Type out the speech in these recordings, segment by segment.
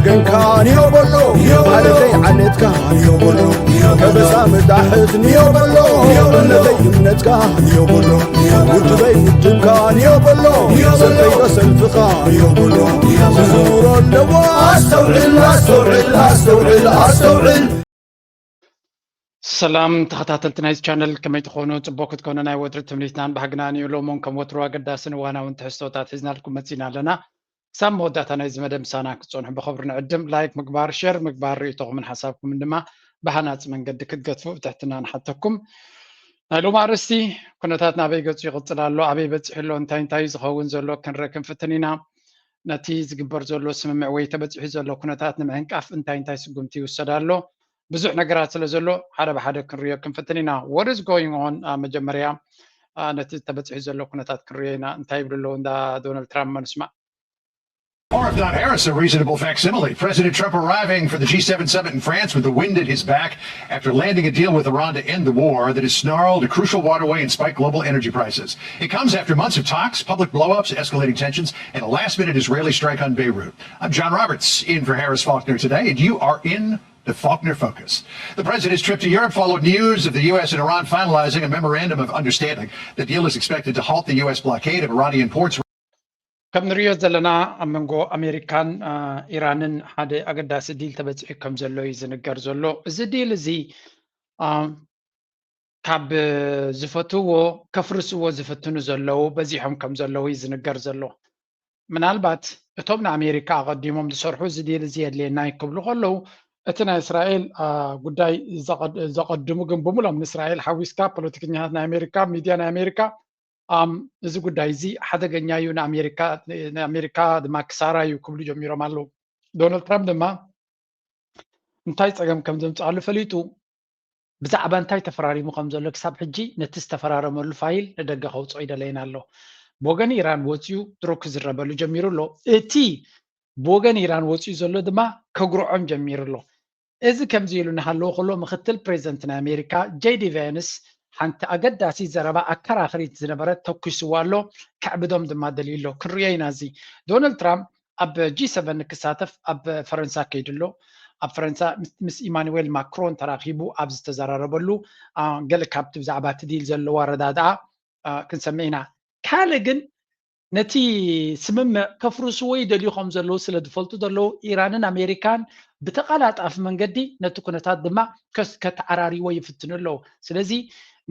ንዮ በሎ ዓለተይ ዓለትካ ንዮ በሎ ከበሳ መጣሕት ንዮ በሎ እምነተይ እምነትካ ንዮ በሎ ውድበይ ውድብካ ንዮ በሎ ሰልፈይ ሰልፍኻ ንዮ በሎ ክዝውሮ ኣለዎ ኣስተውዕል ኣስተውዕል ኣስተውዕል ኣስተውዕል ሰላም ተኸታተልቲ ናይዚ ቻነል ከመይ ትኾኑ? ፅቡቅ ክትኮኑ ናይ ወትሪ ትምኒትናን ባህግናን እዩ። ሎሞን ከም ወትሩ ኣገዳስን እዋናውን ትሕዝቶታት ሒዝናልኩም መፂና ኣለና። ክሳብ መወዳእታ ናይዚ መደብ ምሳና ክትፀንሑ ብኽብሪ ንዕድም። ላይክ ምግባር፣ ሸር ምግባር፣ ርእይቶኹምን ሓሳብኩምን ድማ ብሃናፂ መንገዲ ክትገትፉ ብትሕትና ንሓተኩም። ናይ ሎም ኣርእስቲ ኩነታት ናበይ ገፁ ይቕፅል ኣሎ፣ ኣበይ በፂሑ ኣሎ፣ እንታይ እንታይ ዝኸውን ዘሎ ክንርኢ ክንፍትን ኢና። ነቲ ዝግበር ዘሎ ስምምዕ ወይ ተበፂሑ ዘሎ ኩነታት ንምዕንቃፍ እንታይ እንታይ ስጉምቲ ይውሰድ ኣሎ፣ ብዙሕ ነገራት ስለ ዘሎ ሓደ ብሓደ ክንሪኦ ክንፍትን ኢና። What is going on? መጀመርያ ነቲ ተበፂሑ ዘሎ ኩነታት ክንሪኦ ኢና። እንታይ ይብሉ ኣለዉ እንዳ ዶናልድ ትራምፕ? ንስማዕ። Or if not Harris, a reasonable facsimile. President Trump arriving for the G seven summit in France with the wind at his back after landing a deal with Iran to end the war that has snarled a crucial waterway and spiked global energy prices. It comes after months of talks, public blowups, escalating tensions, and a last minute Israeli strike on Beirut. I'm John Roberts in for Harris Faulkner today, and you are in the Faulkner Focus. The president's trip to Europe followed news of the U S and Iran finalizing a memorandum of understanding. The deal is expected to halt the U S blockade of Iranian ports. ከም ንሪኦ ዘለና ኣብ መንጎ ኣሜሪካን ኢራንን ሓደ ኣገዳሲ ዲል ተበፂሑ ከም ዘሎ እዩ ዝንገር ዘሎ። እዚ ዲል እዚ ካብ ዝፈትዎ ከፍርስዎ ዝፍትኑ ዘለዉ በዚሖም ከም ዘለዉ እዩ ዝንገር ዘሎ። ምናልባት እቶም ንኣሜሪካ ኣቐዲሞም ዝሰርሑ እዚ ዲል እዚ የድልየና ክብሉ ከለዉ እቲ ናይ እስራኤል ጉዳይ ዘቐድሙ ግን ብምሎም ንእስራኤል ሓዊስካ ፖለቲከኛታት ናይ ኣሜሪካ ሚድያ ናይ ኣሜሪካ እዚ ጉዳይ እዚ ሓደገኛ እዩ ንኣሜሪካ ድማ ክሳራ እዩ ክብሉ ጀሚሮም ኣለዉ። ዶናልድ ትራምፕ ድማ እንታይ ፀገም ከም ዘምፅኣሉ ፈሊጡ ብዛዕባ እንታይ ተፈራሪሙ ከም ዘሎ ክሳብ ሕጂ ነቲ ዝተፈራረመሉ ፋይል ንደገ ከውፅኦ ይደለየን ኣሎ። ብወገን ኢራን ወፂኡ ድሮ ክዝረበሉ ጀሚሩ ኣሎ። እቲ ብወገን ኢራን ወፂኡ ዘሎ ድማ ከጉርዖም ጀሚሩ ኣሎ። እዚ ከምዚ ኢሉ እናሃለወ ከሎ ምክትል ፕሬዚደንት ናይ ኣሜሪካ ጄዲ ቫንስ ሓንቲ ኣገዳሲት ዘረባ ኣከራኽሪት ዝነበረት ተኲስዋ ኣሎ፣ ከዕብዶም ድማ ደልዩ ኣሎ። ክንሪኦ ኢና እዚ። ዶናልድ ትራምፕ ኣብ ጂ ሰቨን ንክሳተፍ ኣብ ፈረንሳ ከይዱ ኣሎ። ኣብ ፈረንሳ ምስ ኢማኑዌል ማክሮን ተራኺቡ ኣብ ዝተዘራረበሉ ገለ ካብቲ ብዛዕባ እቲ ዲል ዘለዎ ኣረዳድኣ ክንሰምዕ ኢና። ካልእ ግን ነቲ ስምምዕ ከፍርስዎ ይደልዩ ከም ዘለዉ ስለ ዝፈልጡ ዘለዉ ኢራንን ኣሜሪካን ብተቐላጣፊ መንገዲ ነቲ ኩነታት ድማ ከተዓራርይዎ ይፍትኑ ኣለዉ። ስለዚ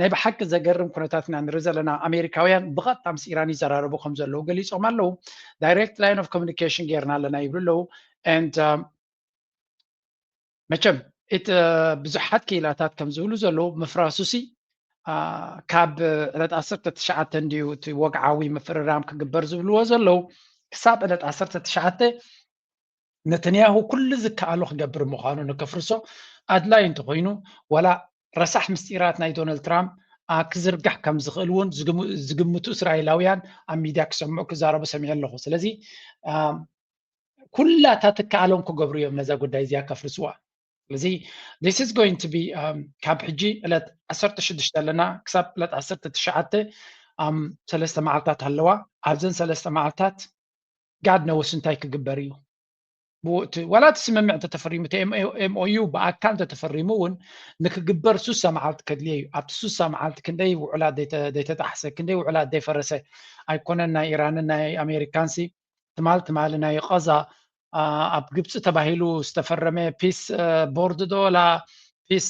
ናይ ብሓቂ ዘገርም ኩነታት ኢና ንርኢ ዘለና። ኣሜሪካውያን ብቐጥታ ምስ ኢራን ይዘራረቡ ከም ዘለዉ ገሊፆም ኣለዉ። Direct line of communication ጌርና ኣለና ይብሉ ኣለዉ። And መቸም እቲ ብዙሓት ክኢላታት ከም ዝብሉ ዘለዉ ምፍራሱሲ ካብ ዕለት ዓሰርተ ትሽዓተ እንድዩ እቲ ወግዓዊ ምፍርራም ክግበር ዝብልዎ ዘለዉ ክሳብ ዕለት ዓሰርተ ትሽዓተ ነተንያሁ ኩሉ ዝከኣሎ ክገብር ምዃኑ ንከፍርሶ ኣድላይ እንተኮይኑ ዋላ ረሳሕ ምስጢራት ናይ ዶናልድ ትራምፕ ክዝርጋሕ ከም ዝኽእል እውን ዝግምቱ እስራኤላውያን ኣብ ሚድያ ክሰምዑ ክዛረቡ ሰሚዐ ኣለኹ። ስለዚ ኩላታ ትከኣሎም ክገብሩ እዮም ነዛ ጉዳይ እዚኣ ከፍርስዋ። ስለዚ this is going to be ካብ ሕጂ ዕለት ዓሰርተ ሽዱሽተ ኣለና ክሳብ ዕለት ዓሰርተ ትሽዓተ ሰለስተ መዓልታት ኣለዋ። ኣብዘን ሰለስተ መዓልታት ጋድ ነወስ እንታይ ክግበር እዩ። ዋላ እቲ ስምምዕ እንተተፈሪሙ እቲ ኤምኦዩ ብኣካል እንተተፈሪሙ እውን ንክግበር ሱሳ መዓልቲ ከድልየ እዩ። ኣብቲ ሱሳ መዓልቲ ክንደይ ውዕላት ዘይተጣሕሰ ክንደይ ውዕላት ዘይፈረሰ ኣይኮነን ናይ ኢራንን ናይ ኣሜሪካንሲ ትማል ትማሊ ናይ ቐዛ ኣብ ግብፂ ተባሂሉ ዝተፈረመ ፒስ ቦርድ ዶ ላ ፒስ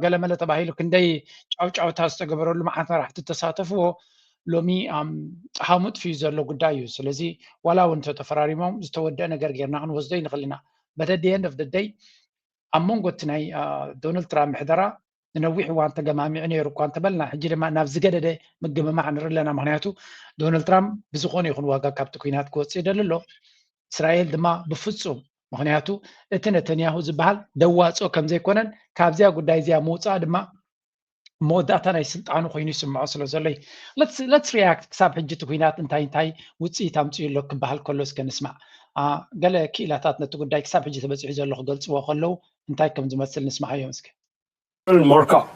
ገለመለ ተባሂሉ ክንደይ ጫውጫውታ ዝተገበረሉ መዓት መራሕቲ ተሳተፍዎ ሎሚ ጠሃሙጥ ፍዩ ዘሎ ጉዳይ እዩ። ስለዚ ዋላ እውን ተፈራሪሞም ዝተወደአ ነገር ጌርና ክንወስዶ ይንኽእል ኢና። በተደየን ኦፍ ደደይ ኣብ መንጎ እቲ ናይ ዶናልድ ትራምፕ ምሕደራ ንነዊሕ እዋን ተገማሚዑ ነይሩ እኳ እንተበልና ሕጂ ድማ ናብ ዝገደደ ምግምማዕ ንርኢ ኣለና። ምክንያቱ ዶናልድ ትራምፕ ብዝኾነ ይኹን ዋጋ ካብቲ ኩናት ክወፅእ ይደሊ ኣሎ። እስራኤል ድማ ብፍፁም ምክንያቱ እቲ ነተንያሁ ዝበሃል ደዋፅኦ ከም ዘይኮነን ካብዚኣ ጉዳይ እዚኣ ምውፃእ ድማ መወዳእታ ናይ ስልጣኑ ኮይኑ ይስምዖ ስለ ዘሎ let's react ክሳብ ሕጂ እቲ ኩናት እንታይ እንታይ ውፅኢት ኣምፅኡ ኣሎ ክበሃል ከሎ እስከ ንስማዕ። ገለ ክኢላታት ነቲ ጉዳይ ክሳብ ሕጂ ተበፂሑ ዘሎ ክገልፅዎ ከለዉ እንታይ ከም ዝመስል ንስማዓዮም እስከ። Aaron Murkoch.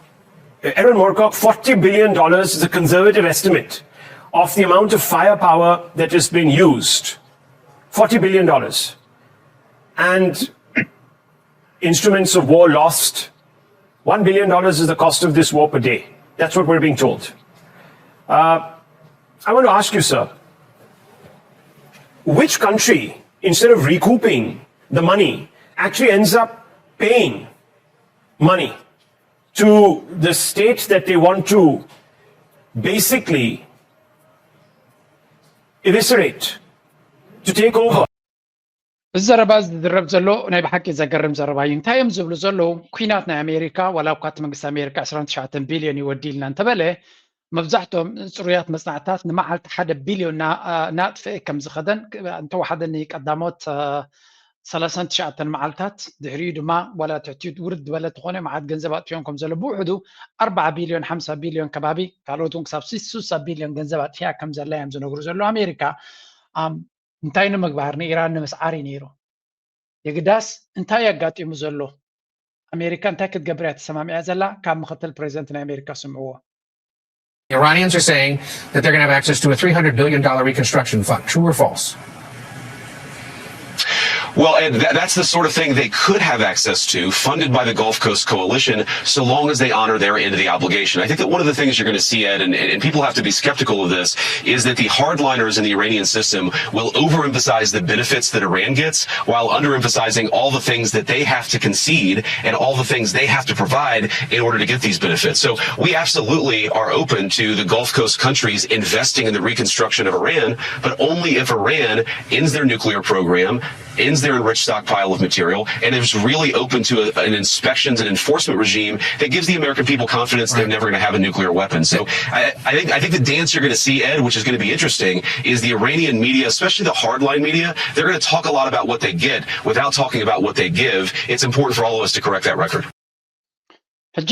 Aaron Murkoch, forty billion dollars is a conservative estimate of the amount of firepower that has been used. Forty billion dollars. and instruments of war lost. One billion dollars is the cost of this war per day. That's what we're being told. Uh, I want to ask you, sir, which country, instead of recouping the money, actually ends up paying money to the state that they want to basically eviscerate, to take over? እዚ ዘረባ እዚ ዝድረብ ዘሎ ናይ ብሓቂ ዘገርም ዘረባ እዩ። እንታይ እዮም ዝብሉ ዘለዉ? ኩናት ናይ ኣሜሪካ፣ ዋላ እኳ እቲ መንግስቲ ኣሜሪካ ዕስራን ትሽዓተን ቢልዮን ይወዲ ኢልና እንተበለ፣ መብዛሕትኦም ፅሩያት መፅናዕትታት ንመዓልቲ ሓደ ቢልዮን ናጥፍኤ ከም ዝኸደን እንተወሓደ ንቀዳሞት ሰላሳን ትሽዓተን መዓልታት፣ ድሕሪኡ ድማ ዋላ ትሕቲኡ ውርድ ዝበለ ተኾነ መዓት ገንዘብ ኣጥፊኦም ከም ዘሎ፣ ብውሕዱ ኣርባዓ ቢልዮን ሓምሳ ቢልዮን ከባቢ፣ ካልኦት እውን ክሳብ ስሳ ቢልዮን ገንዘብ ኣጥፊኣ ከም ዘላ እዮም ዝነግሩ ዘለዉ ኣሜሪካ። እንታይ ንምግባር ንኢራን ንምስዓር እዩ ነይሩ። የግዳስ እንታይ ኣጋጢሙ ዘሎ? ኣሜሪካ እንታይ ክትገብር እያ ተሰማሚዓ ዘላ? ካብ ምክትል ፕሬዚደንት ናይ ኣሜሪካ ስምዕዎ። Iranians are saying that they're going to have access to a three hundred billion dollar reconstruction fund. True or false? Well, Ed, that, that's the sort of thing they could have access to, funded by the Gulf Coast Coalition, so long as they honor their end of the obligation. I think that one of the things you're going to see, Ed, and, and people have to be skeptical of this, is that the hardliners in the Iranian system will overemphasize the benefits that Iran gets while underemphasizing all the things that they have to concede and all the things they have to provide in order to get these benefits. So we absolutely are open to the Gulf Coast countries investing in the reconstruction of Iran, but only if Iran ends their nuclear program, ends their enriched stockpile of material, and is really open to a, an inspections and enforcement regime that gives the American people confidence they're never going to have a nuclear weapon. So I, I, think I think the dance you're going to see, Ed, which is going to be interesting, is the Iranian media, especially the hardline media, they're going to talk a lot about what they get without talking about what they give. It's important for all of us to correct that record. ሕጂ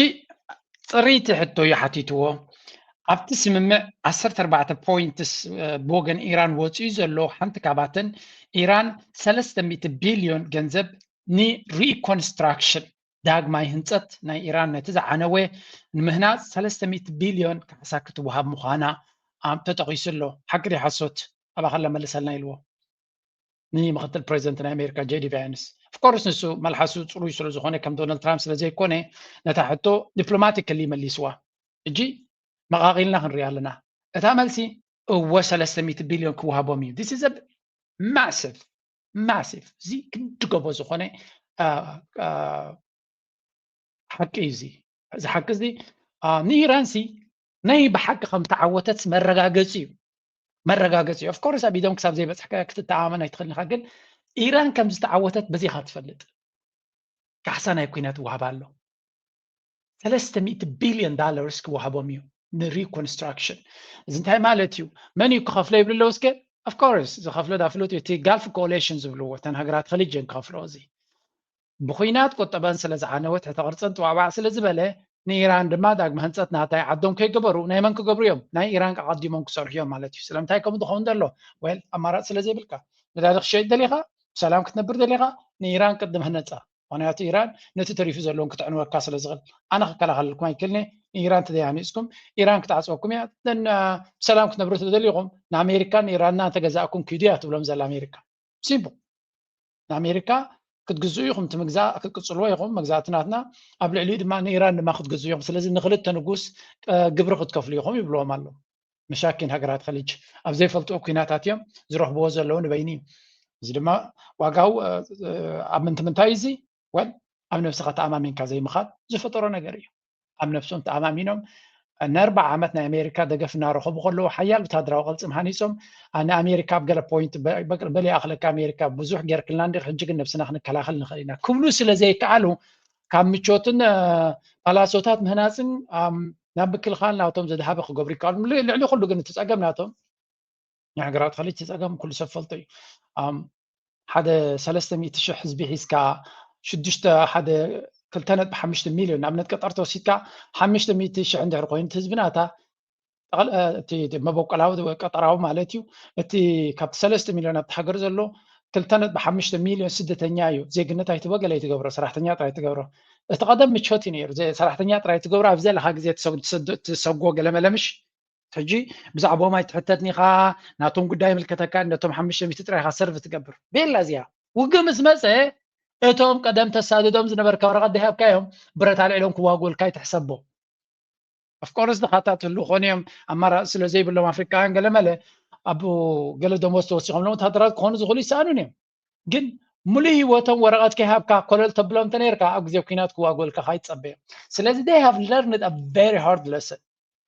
ፅሪቲ ሕቶ እዩ ሓቲትዎ። ኣብቲ ስምምዕ ዓሰርተ ኣርባዕተ ፖይንትስ ብወገን ኢራን ወፂኡ ዘሎ ሓንቲ ካባተን ኢራን ሰለስተ ሚእቲ ቢልዮን ገንዘብ ንሪኮንስትራክሽን ዳግማይ ህንፀት ናይ ኢራን ነቲ ዝዓነወ ንምህናፅ ሰለስተ ሚእቲ ቢልዮን ካሕሳ ክትወሃብ ምዃና ተጠቒሱ ኣሎ። ሓቂ ድዩ ሓሶት? ኣባኸላ መልሰልና ኢልዎ። ንምክትል ፕሬዚደንት ናይ ኣሜሪካ ጄዲ ቫንስ። ኦፍኮርስ ንሱ መልሓሱ ፅሩይ ስለ ዝኾነ ከም ዶናልድ ትራምፕ ስለ ዘይኮነ ነታ ሕቶ ዲፕሎማቲክሊ መሊስዋ። ሕጂ መቓቒልና ክንሪኣ ኣለና። እታ መልሲ እወ ሰለስተ ሚእቲ ቢልዮን ክወሃቦም እዩ። This is a massive massive እዚ ክንዲ ጎቦ ዝኾነ ሓቂ እዩ። እዚ እዚ ሓቂ እዚ ንኢራን ሲ ናይ ብሓቂ ከም ተዓወተት መረጋገፂ እዩ። መረጋገፂ እዩ። ኦፍኮርስ ኣብ ኢዶም ክሳብ ዘይበፅሕካ ክትተኣማመን ኣይትኽእልን ኢኻ፣ ግን ኢራን ከም ዝተዓወተት በዚኻ ትፈልጥ። ካሕሳ ናይ ኩናት ይወሃብ ኣሎ። ሰለስተ ሚእቲ ቢልዮን ዳላርስ ክወሃቦም እዩ ንሪኮንስትራክሽን። እዚ እንታይ ማለት እዩ? መን እዩ ክኸፍሎ ይብሉ ኣለዉ እስከ? ኦፍኮርስ ዝኸፍሎ ዳ ፍሉጥ እዩ። እቲ ጋልፍ ኮሌሽን ዝብልዎ እተን ሃገራት ኸሊጅ እየን ክኸፍልኦ። እዚ ብኹናት ቁጠበን ስለ ዝዓነወ ትሕተ ቅርፀን ጥዋዕዋዕ ስለ ዝበለ ንኢራን ድማ ዳግመ ህንፀት ናታይ ዓዶም ከይገበሩ ናይ መን ክገብሩ እዮም? ናይ ኢራን ኣቐዲሞም ክሰርሑ እዮም ማለት እዩ። ስለምንታይ ከምኡ ዝኸውን ዘሎ? ዌል ኣማራፂ ስለ ዘይብልካ ነዳዲ ክሸይጥ ደሊኻ ብሰላም ክትነብር ደሊኻ ንኢራን ቅድም ህነፃ። ምክንያቱ ኢራን ነቲ ተሪፉ ዘለዎም ክተዕንወካ ስለ ዝኽእል ኣነ ክከላኸለልኩም ኣይክእልን'የ። ንኢራን ተዘይሃኒፅኩም ኢራን ክትዓፅወኩም እያ። ብሰላም ክትነብሩ ተደሊኹም ንኣሜሪካን ንኢራንና እንተገዛእኩም ኪዱ እያ ትብሎም ዘላ ኣሜሪካ። ሲምፕል። ንኣሜሪካ ክትግዝኡ ኢኹም፣ እቲ ምግዛእ ክትቅፅልዎ ኢኹም፣ መግዛእቲ ናትና። ኣብ ልዕሊኡ ድማ ንኢራን ድማ ክትግዝኡ ኢኹም። ስለዚ ንክልተ ንጉስ ግብሪ ክትከፍሉ ኢኹም ይብልዎም ኣለዉ። መሻኪን ሃገራት ኸሊጅ ኣብ ዘይፈልጥዎ ኲናታት እዮም ዝረኽብዎ ዘለዉ ንበይኑ እዩ። እዚ ድማ ዋጋው ኣብ ምንቲ ምንታይ እዚ ወል ኣብ ነብስኻ ተኣማሚንካ ዘይምኻድ ዝፈጠሮ ነገር እዩ። ኣብ ነብሶም ተኣማሚኖም ንኣርባዓ ዓመት ናይ ኣሜሪካ ደገፍ እናረኸቡ ከለዉ ሓያል ወታደራዊ ቅልፅም ሃኒፆም ንኣሜሪካ ኣብ ገለ ፖይንት በሊኣ ክለካ ኣሜሪካ ብዙሕ ጌርክልና እንዲ ሕጂ ግን ነብስና ክንከላኸል ንኽእል ኢና ክብሉ ስለ ዘይከኣሉ ካብ ምቾትን ፓላሶታት ምህናፅን ናብ ምክልኻል ናቶም ዘድሃበ ክገብሩ ይከኣሉ። ልዕሊ ኩሉ ግን እቲ ፀገም ናቶም ናይ ሃገራት ኸሊጅ እቲ ፀገም ኩሉ ሰብ ፈልጦ እዩ። ሓደ ሰለስተ ሚእቲ ሽሕ ህዝቢ ሒዝካ ሽዱሽተ ሓደ ክልተ ነጥቢ ሓሙሽተ ሚልዮን ንኣብነት ቀጠር ተወሲድካ ሓሙሽተ ሚእቲ ሽሕ እንድሕር ኮይኑ እቲ ህዝቢ ናታ እቲ መበቆላዊ ቀጠራዊ ማለት እዩ። እቲ ካብቲ ሰለስተ ሚልዮን ኣብቲ ሃገር ዘሎ ክልተ ነጥቢ ሓሙሽተ ሚልዮን ስደተኛ እዩ። ዜግነት ኣይትበ ገለ ኣይትገብሮ፣ ሰራሕተኛ ጥራይ ትገብሮ። እቲ ቀደም ምቾት እዩ ነይሩ። ሰራሕተኛ ጥራይ ትገብሮ ኣብ ዘለኻ ግዜ ትሰጎ ገለመለምሽ ሕጂ ብዛዕባኦም ኣይትሕተትን ኢኻ፣ ናቶም ጉዳይ ይምልከተካ፣ ነቶም ሓሙሽተ ሚእቲ ጥራይ ኢኻ ሰርቭ ትገብር። ቤላ እዚኣ ውግእ ምስ መጸ እቶም ቀደም ተሳድዶም ዝነበርካ ወረቐት ደይሃብካዮም ብረት ኣልዒሎም ክዋግኡልካ ይትሕሰቦ። ኦፍኮርስ ድኻታት ህሉ ክኾኑ እዮም፣ ኣማራፂ ስለ ዘይብሎም ኣፍሪቃውያን ገለመለ ኣብ ገለ ደሞዝ ተወሲኾም ሎም ወታደራት ክኾኑ ዝኽእሉ ይሰኣኑን እዮም። ግን ሙሉእ ህይወቶም ወረቐት ከይሃብካ ኮለል ተብሎም እንተነይርካ ኣብ ግዜ ኩናት ክዋግኡልካ ካይትፀበዮም። ስለዚ they have learned a very hard lesson።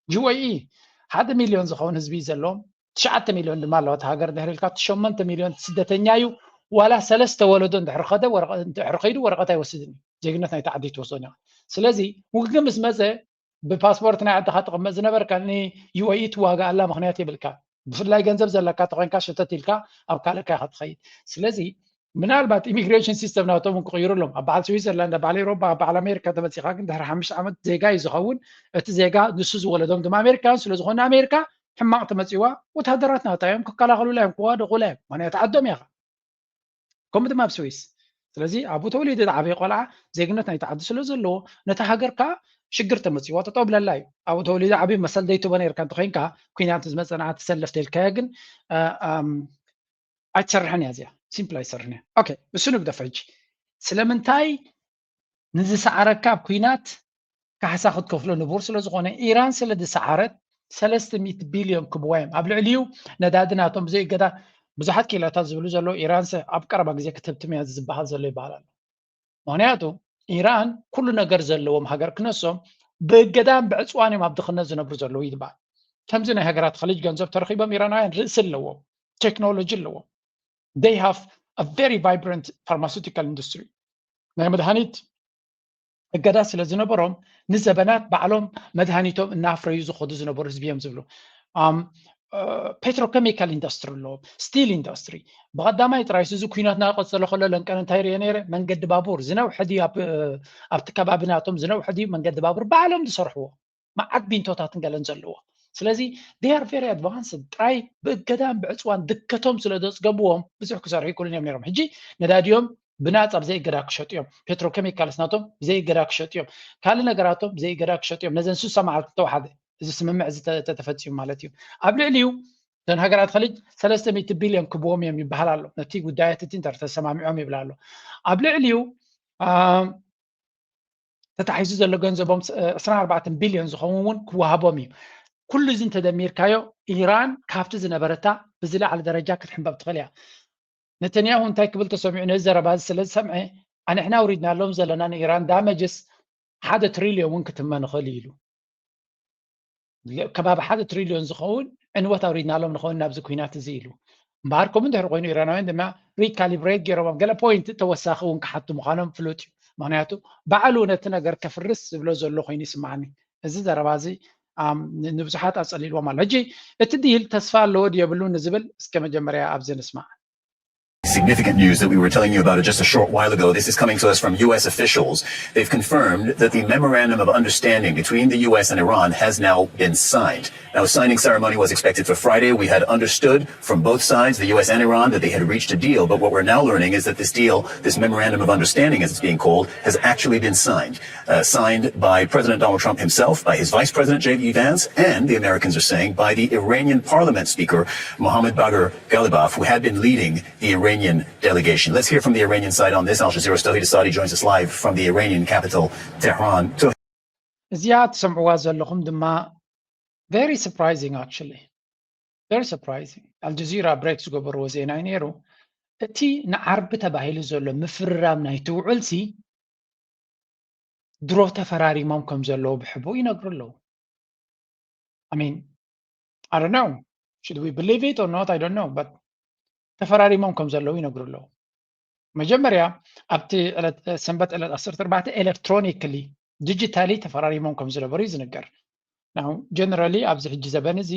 ዩ ኤ ኢ ሓደ ሚልዮን ዝኸውን ህዝቢ እዩ ዘለዎም። ትሽዓተ ሚልዮን ድማ ኣለዋ እታ ሃገር። ድሕሪ ኢልካ እቲ ሸሞንተ ሚልዮን ስደተኛ እዩ። ዋላ ሰለስተ ወለዶ እንድሕር ከደ ወረቐ- እንድሕር ከይዱ ወረቐት ኣይወስድን እዩ። ዜግነት ናይቲ ዓዲ ኣይትወስዶን ኢኻ። ስለዚ ውግእ ምስ መፀ ብፓስፖርት ናይ ዓድኻ ትቕመጥ ዝነበርካ ን ዩ ኤ ኢ ትዋጋኣላ ምኽንያት የብልካ። ብፍላይ ገንዘብ ዘለካ ተኾይንካ ሸተት ኢልካ ኣብ ካልእ እካ ኢኻ ትኸይድ። ስለዚ ምናልባት ኢሚግሬሽን ሲስተም ናቶም እውን ክቕይሩ ኣለዎም። ኣብ በዓል ስዊዘርላንድ፣ ኣብ በዓል ኤውሮፓ፣ ኣብ በዓል ኣሜሪካ ተመፂኻ ግን ድሕሪ ሓሙሽተ ዓመት ዜጋ እዩ ዝኸውን። እቲ ዜጋ ንሱ ዝወለዶም ድማ ኣሜሪካውያን ስለ ዝኾኑ ኣሜሪካ ሕማቕ ተመፂዋ ወታደራት ናታ እዮም ክከላኸሉላ እዮም ክዋደቑላ እዮም። ምክንያቱ ዓዶም ኢኻ። ከምኡ ድማ ኣብ ስዊስ። ስለዚ ኣብኡ ተወሊዱ ዝዓበየ ቆልዓ ዜግነት ናይቲ ዓዲ ስለ ዘለዎ ነታ ሃገር ከዓ ሽግር ተመፂዋ ጠጠው ብለላ እዩ። ኣብኡ ተወሊዱ ዓብዩ መሰል ዘይትቦ ነርካ እንተኮይንካ ኩናት ዝመፀ ንዓ ትሰለፍ ተልካዮ ግን እ፣ እም፣ ኣይትሰርሕን እያ እዚኣ። ሲምፕል ኣይትሰርሕን እያ። ኦኬ፣ እሱ ንግደፎ ሕጂ። ስለምንታይ ንዝሰዓረካ ኣብ ኩናት ካሕሳ ክትከፍሎ ንቡር ስለ ዝኾነ ኢራን ስለ ዝሰዓረት ሰለስተ ሚእቲ ቢልዮን ክብዋ እዮም። ኣብ ልዕሊኡ ነዳዲ ናቶም ብዘይ እገዳ ብዙሓት ኪሎታት ዝብሉ ዘለዉ ኢራንስ ኣብ ቀረባ ግዜ ክትህብትም እያ ዝበሃል ዘሎ ይበሃል ኣሎ። ምክንያቱ ኢራን ኩሉ ነገር ዘለዎም ሃገር ክነሶም ብእገዳን ብዕፅዋን እዮም ኣብ ድኽነት ዝነብሩ ዘለዉ ይበሃል። ከምዚ ናይ ሃገራት ኸሊጅ ገንዘብ ተረኺቦም ኢራናውያን ርእሲ ኣለዎም፣ ቴክኖሎጂ ኣለዎም። They have a very vibrant pharmaceutical industry። ናይ መድሃኒት እገዳ ስለ ዝነበሮም ንዘበናት ባዕሎም መድሃኒቶም እናፍረዩ ዝኸዱ ዝነበሩ ህዝቢ እዮም ዝብሉ። ፔትሮኬሚካል ኢንዱስትሪ ኣለዎም፣ ስቲል ኢንዱስትሪ። ብቐዳማይ ጥራይ እዚ ኩናት እናቐፀለ ከሎ ለንቀን እንታይ ርየ ነይረ? መንገዲ ባቡር ዝነውሐ ድዩ ኣብቲ ከባቢ ናቶም ዝነውሐ ድዩ መንገዲ ባቡር ባዕሎም ዝሰርሕዎ መዓት ቢንቶታትን ገለን ዘለዎ። ስለዚ they are very advanced። ጥራይ ብእገዳን ብዕፅዋን ድከቶም ስለ ዘፅገብዎም ብዙሕ ክሰርሑ ይክእሉን እዮም ነይሮም። ሕጂ ነዳዲዮም ብናፃ ብዘይ እገዳ ክሸጡ እዮም። ፔትሮኬሚካልስ ናቶም ብዘይ እገዳ ክሸጡ እዮም። ካልእ ነገራቶም ብዘይ እገዳ ክሸጡ እዮም። ነዘን ስሳ መዓልቲ ተወሓደ እዚ ስምምዕ እዚ ተተፈፂሙ ማለት እዩ። ኣብ ልዕሊኡ እተን ሃገራት ኸሊጅ ሰለስተ ሚእቲ ቢልዮን ክብዎም እዮም ይበሃል ኣሎ። ነቲ ጉዳያት እቲ እንተተሰማሚዖም ይብል ኣሎ። ኣብ ልዕሊኡ ተታሒዙ ዘሎ ገንዘቦም ዕስራን ኣርባዕተን ቢልዮን ዝኸውን እውን ክወሃቦም እዩ። ኩሉ እዚ እንተደሚርካዮ ኢራን ካብቲ ዝነበረታ ብዝለዓለ ደረጃ ክትሕንበብ ትኽእል እያ። ነተንያሁ እንታይ ክብል ተሰሚዑ ነዚ ዘረባ እዚ ስለ ዝሰምዐ ኣንሕና ኣውሪድናሎም ዘለና ንኢራን ዳመጅስ ሓደ ትሪልዮን እውን ክትመ ንኽእል ኢሉ። ከባቢ ሓደ ትሪልዮን ዝኸውን ዕንወት ኣውሪድናሎም ንኸውን ናብዚ ኩናት እዚ ኢሉ። እምበኣር ከምኡ እንድሕር ኮይኑ ኢራናውያን ድማ ሪካሊብሬት ገይሮም ኣብ ገለ ፖይንት ተወሳኺ እውን ክሓቱ ምዃኖም ፍሉጥ እዩ። ምክንያቱ ባዕሉ ነቲ ነገር ከፍርስ ዝብሎ ዘሎ ኮይኑ ይስምዓኒ። እዚ ዘረባ እዚ ንብዙሓት ኣፀሊልዎም ኣሎ። ሕጂ እቲ ዲል ተስፋ ኣለዎ ድየብሉ ንዝብል እስከ መጀመርያ ኣብዚ ንስማዕ። Significant news that we were telling you about just a short while ago. This is coming to us from U S officials. They've confirmed that the memorandum of understanding between the U S and Iran has now been signed. Now, a signing ceremony was expected for Friday. We had understood from both sides, the U S and Iran, that they had reached a deal. But what we're now learning is that this deal, this memorandum of understanding, as it's being called, has actually been signed. Uh, signed by President Donald Trump himself, by his Vice President J D Vance, and the Americans are saying by the Iranian Parliament Speaker Mohammad Bagher Ghalibaf, who had been leading the Iranian delegation. Let's hear from the Iranian side on this. Al Jazeera's Tauhid Asadi joins us live from the Iranian capital, Tehran. እዚኣ ትሰምዕዋ ዘለኹም ድማ very surprising actually very surprising። ኣልጀዚራ ብሬክ ዝገበርዎ ዜና እዩ ነይሩ። እቲ ንዓርቢ ተባሂሉ ዘሎ ምፍርራም ናይቲ ውዕልሲ ድሮ ተፈራሪሞም ከም ዘለዉ ብሕቡእ ይነግሩ ኣለዉ። I mean, I don't know. Should we believe it or not? I don't know. But ተፈራሪሞም ከም ዘለዉ ይነግሩ ኣለዉ። መጀመርያ ኣብቲ ሰንበት ዕለት ዓሰርተ ኣርባዕተ ኤሌክትሮኒክሊ ዲጂታሊ ተፈራሪሞም ከም ዝነበሩ እዩ ዝንገር። ጀነራሊ ኣብዚ ሕጂ ዘበን እዚ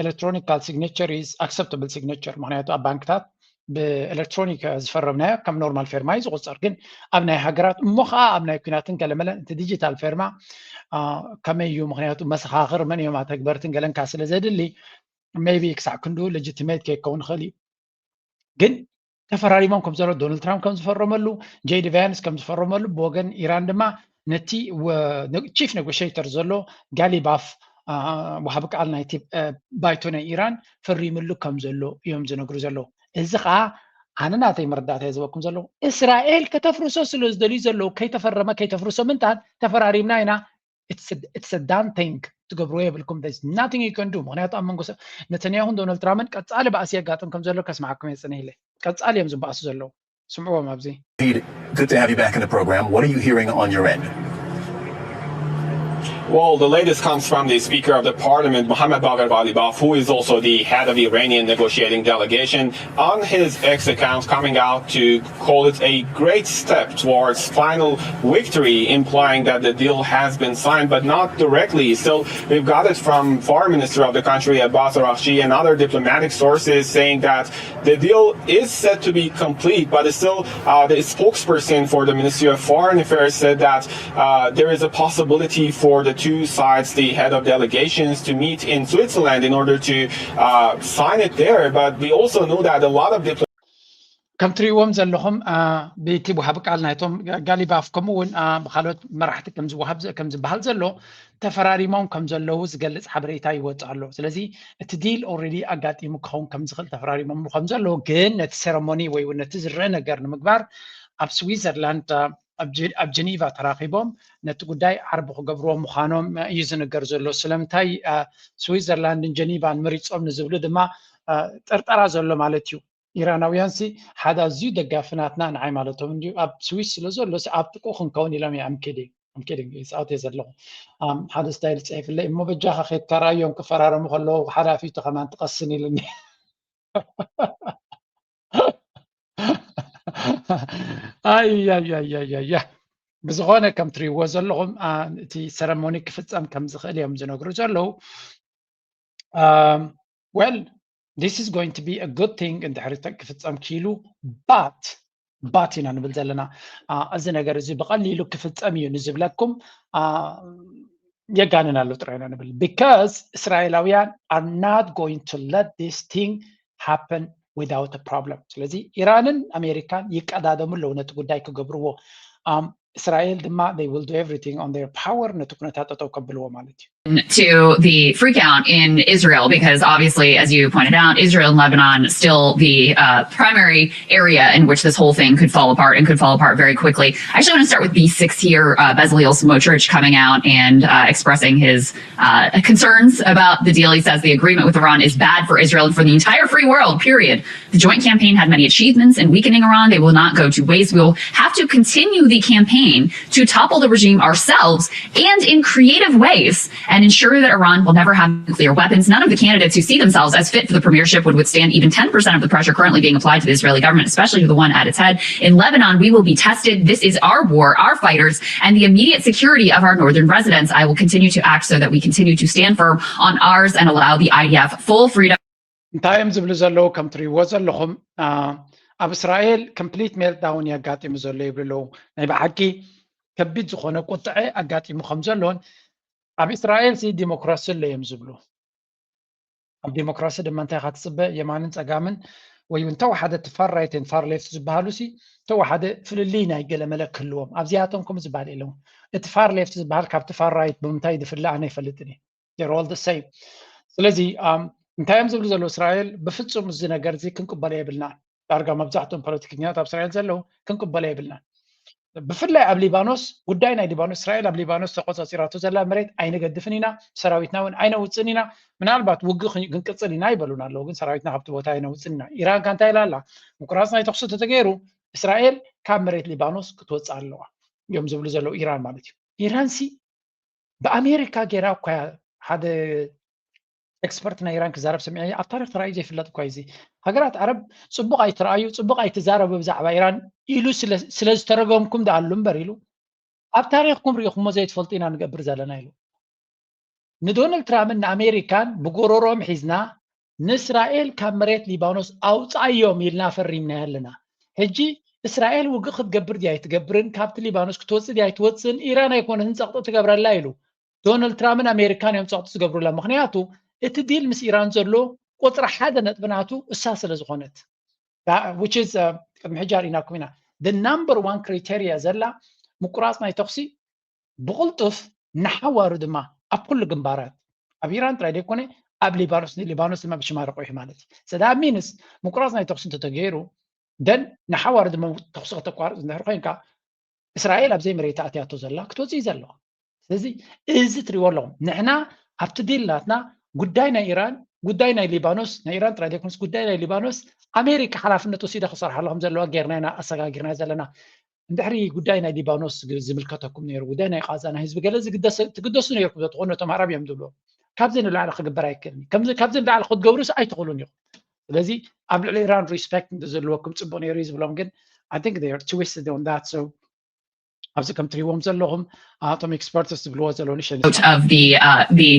ኤሌክትሮኒካል ሲግኔቸር ኢዝ ኣክሰፕተብል ሲግኔቸር። ምክንያቱ ኣብ ባንክታት ብኤሌክትሮኒክ ዝፈረምናዮ ከም ኖርማል ፌርማ እዩ ዝቁፀር። ግን ኣብ ናይ ሃገራት እሞ ከዓ ኣብ ናይ ኩናትን ገለመለን እቲ ዲጂታል ፌርማ ከመይ እዩ? ምክንያቱ መሰኻኽር መን እዮም ኣተግበርትን ገለንካ ስለ ዘድሊ ሜይቢ ክሳዕ ክንድኡ ሌጂቲሜት ከይከውን ይኽእል እዩ። ግን ተፈራሪሞም ከም ዘሎ ዶናልድ ትራምፕ ከም ዝፈረመሉ ጄዲ ቫንስ ከም ዝፈረመሉ ብወገን ኢራን ድማ ነቲ ቺፍ ኔጎሽተር ዘሎ ጋሊባፍ ወሃቢ ቃል ናይቲ ባይቶ ናይ ኢራን ፈሪምሉ ከም ዘሎ እዮም ዝነግሩ ዘለዉ። እዚ ከዓ ኣነ ናተይ መረዳእታ ዝበኩም ዘለኹ እስራኤል ከተፍርሶ ስለ ዝደልዩ ዘለዉ ከይተፈረመ ከይተፍርሶ ምንታን ተፈራሪምና ኢና። It's a done thing። ትገብርዎ የብልኩም። Nothing you can do። ምክንያቱ ኣብ መንጎ ነተንያሁን ዶናልድ ትራምፕን ቀፃሊ ባእሲ የጋጥም ከም ዘሎ ከስማዓኩም የፅንህ ኢለ። ቀፃሊ እዮም ዝበኣሱ ዘለዉ። ስምዕዎም ኣብዚ። Good to have you back in the program. What are you hearing on your end? Well, the latest comes from the Speaker of the Parliament, Mohammad Bagher Ghalibaf, who is also the head of the Iranian negotiating delegation. On his X account, coming out to call it a great step towards final victory, implying that the deal has been signed, but not directly. Still, we've got it from Foreign Minister of the country, Abbas Araghchi, and other diplomatic sources saying that the deal is set to be complete, but still, uh, the spokesperson for the Ministry of Foreign Affairs said that uh, there is a possibility for the two sides, the head of delegations, to meet in Switzerland in order to uh, sign it there. But we also know that a lot of diplomats ከም ትሪእዎም ዘለኹም ብቲ ወሃቢ ቃል ናይቶም ጋሊባፍ ከምኡ እውን ብካልኦት መራሕቲ ከም ዝበሃል ዘሎ ተፈራሪሞም ከም ዘለዉ ዝገልፅ ሓበሬታ ይወፅእ ኣሎ። ስለዚ እቲ ዲል ኦልሬዲ ኣጋጢሙ ክኸውን ከም ዝኽእል ተፈራሪሞምሉ ከም ዘለዉ፣ ግን ነቲ ሴረሞኒ ወይ እውን ነቲ ዝረአ ነገር ንምግባር ኣብ ስዊዘርላንድ ኣብ ጀኒቫ ተራኺቦም ነቲ ጉዳይ ዓርቢ ክገብርዎ ምዃኖም እዩ ዝንገር ዘሎ። ስለምንታይ ስዊዘርላንድን ጀኒቫን መሪፆም ንዝብሉ ድማ ጥርጠራ ዘሎ ማለት እዩ። ኢራናውያን ሲ ሓደ ኣዝዩ ደጋፊ ናትና ንዓይ ማለቶም እንድዩ ኣብ ስዊስ ስለ ዘሎ ሲ ኣብ ጥቁ ክንከውን ኢሎም እዮም። I'm kidding, I'm kidding። ይፃወት እየ ዘለኹ። ሓደ ስታይል ፅሒፍለይ እሞ በጃኻ ከይትከራዮም ክፈራረሙ ከለዉ ሓላፊቱ ከማን ትቐስን ኢሉኒ። ኣያያያያያ ብዝኾነ ከም ትሪእዎ ዘለኹም እቲ ሰረሞኒ ክፍፀም ከም ዝኽእል እዮም ዝነግሩ ዘለዉ። Well, this is going to be a good thing እንድሕሪ ክፍፀም ክኢሉ። But but ኢና ንብል ዘለና። እዚ ነገር እዚ ብቐሊሉ ክፍፀም እዩ ንዝብለኩም የጋንን ኣሎ ጥራይ ኢና ንብል። Because እስራኤላውያን are not going to let this thing happen without a problem። ስለዚ ኢራንን ኣሜሪካን ይቀዳደሙ ኣለዉ ነቲ ጉዳይ ክገብርዎ። እስራኤል ድማ they will do everything on their power ነቲ ኩነታት ጠጠው ከብልዎ ማለት እዩ። To the freakout in Israel, because obviously, as you pointed out, Israel and Lebanon still the uh, primary area in which this whole thing could fall apart and could fall apart very quickly. I actually want to start with B six here, uh, Bezalel Smotrich coming out and uh, expressing his uh, concerns about the deal. He says the agreement with Iran is bad for Israel and for the entire free world, period. The joint campaign had many achievements, and weakening Iran, they will not go to waste. We will have to continue the campaign to topple the regime ourselves and in creative ways and ensure that Iran will never have nuclear weapons. None of the candidates who see themselves as fit for the premiership would withstand even ten percent of the pressure currently being applied to the Israeli government, especially the one at its head. In Lebanon, we will be tested. This is our war, our fighters, and the immediate security of our northern residents. I will continue to act so that we continue to stand firm on ours and allow the I D F full freedom. እንታይ እዮም ዝብሉ ዘለዉ? ከም ትሪእዎ ዘለኹም ኣብ እስራኤል complete meltdown የጋጢሙ ዘሎ ይብሉ ኣለዉ። ናይ ብሓቂ ከቢድ ዝኾነ ቁጥዐ ኣጋጢሙ ከም ዘሎን ኣብ እስራኤል ሲ ዲሞክራሲ ኣሎ እዮም ዝብሉ። ኣብ ዲሞክራሲ ድማ እንታይ ኢኻ ትፅበ? የማንን ፀጋምን ወይ እውን ተወሓደ እቲ far right and far left ዝበሃሉ ሲ ተወሓደ ፍልልይ ናይ ገለመለ ክህልዎም ኣብዚኣቶም ከምኡ ዝበሃል የለውን። እቲ far left ዝበሃል ካብቲ far right ብምንታይ ዝፍለ ኣነ ኣይፈልጥን እየ። They're all the same። ስለዚ እንታይ እዮም ዝብሉ ዘለዉ እስራኤል? ብፍፁም እዚ ነገር እዚ ክንቅበሎ የብልናን። ዳርጋ መብዛሕትኦም ፖለቲከኛታት ኣብ እስራኤል ዘለዉ ክንቅበሎ የብልናን። ብፍላይ ኣብ ሊባኖስ ጉዳይ ናይ ሊባኖስ እስራኤል ኣብ ሊባኖስ ተቆፃፂራቶ ዘላ መሬት ኣይንገድፍን ኢና፣ ሰራዊትና እውን ኣይነውፅን ኢና፣ ምናልባት ውግእ ክንቅፅል ኢና ይበሉና ኣለዉ፣ ግን ሰራዊትና ካብቲ ቦታ ኣይነውፅን ኢና። ኢራን ከ እንታይ ኢላ ኣላ? ምቁራፅ ናይ ተኩሲ ተተገይሩ እስራኤል ካብ መሬት ሊባኖስ ክትወፅእ ኣለዋ እዮም ዝብሉ ዘለዉ ኢራን ማለት እዩ። ኢራን ሲ ብኣሜሪካ ገይራ እኳ ሓደ ኤክስፐርት ናይ ኢራን ክዛረብ ሰሚዐ ኣብ ታሪክ ተራእዩ ዘይፍለጥ እኳ እዚ ሃገራት ዓረብ ፅቡቅ ኣይትረኣዩ ፅቡቅ ኣይትዛረቡ ብዛዕባ ኢራን ኢሉ ስለ ዝተረገምኩም ደኣሉ እምበር ኢሉ ኣብ ታሪክኩም ሪኢኩሞ ዘይትፈልጡ ኢና ንገብር ዘለና ኢሉ። ንዶናልድ ትራምፕን ንኣሜሪካን ብጎረሮም ሒዝና ንእስራኤል ካብ መሬት ሊባኖስ ኣውፃዮም ኢልና ፈሪምና ኣለና። ሕጂ እስራኤል ውግእ ክትገብር ድያ ኣይትገብርን፣ ካብቲ ሊባኖስ ክትወፅእ ድያ ኣይትወፅእን ኢራን ኣይኮነትን ፀቕጢ ትገብረላ ኢሉ። ዶናልድ ትራምፕን ኣሜሪካን እዮም ፀቕጢ ዝገብሩላ። ምክንያቱ እቲ ዲል ምስ ኢራን ዘሎ ቁፅሪ ሓደ ነጥቢ ናቱ እሳ ስለ ዝኾነት። Which is ቅድሚ ሕጂ ኣርኢናኩም ኢና። The number one criteria ዘላ ምቁራፅ ናይ ተኩሲ ብቕልጡፍ ንሓዋሩ ድማ ኣብ ኩሉ ግንባራት ኣብ ኢራን ጥራይ ዘይኮነ ኣብ ሊባኖስ ሊባኖስ ድማ ብሽማ ረቑሑ ማለት እዩ። So that means ምቁራፅ ናይ ተኩሲ እንተተገይሩ ደን ንሓዋሩ ድማ ተኩሲ ከተቋርፅ እንድሕር ኮይንካ እስራኤል ኣብ ዘይመሬታ ኣትያቶ ዘላ ክትወፅእ እዩ ዘለዋ። ስለዚ እዚ ትሪእዎ ኣለኹም። ንሕና ኣብቲ ዲል ናትና ጉዳይ ናይ ኢራን፣ ጉዳይ ናይ ሊባኖስ፣ ናይ ኢራን ጥራይ ዘይኮነስ ጉዳይ ናይ ሊባኖስ ኣሜሪካ ሓላፍነት ወሲዳ ክሰርሓሉ ከም ዘለዋ ጌርና ኢና ኣሰጋጊርና ዘለና። እንድሕሪ ጉዳይ ናይ ሊባኖስ ዝምልከተኩም ነይሩ፣ ጉዳይ ናይ ቃዛ ናይ ህዝቢ ገለ ትግደሱ ነይርኩም፣ ተትኾኑ ነቶም ኣረብ እዮም ዝብልዎ። ካብዚ ንላዕሊ ክግበር ኣይክእልን። ካብዚ ንላዕሊ ክትገብሩስ ኣይትኽእሉን ኢኹም። ስለዚ ኣብ ልዕሊ ኢራን ሪስፔክት እንተዘለወኩም ፅቡቅ ነይሩ እዩ ዝብሎም፣ ግን I think they are twisted on that. So ኣብዚ ከም ትሪእዎም ዘለኹም ኣቶም ኤክስፐርትስ ዝብልዎ ዘለዉ ንሸ of the uh, the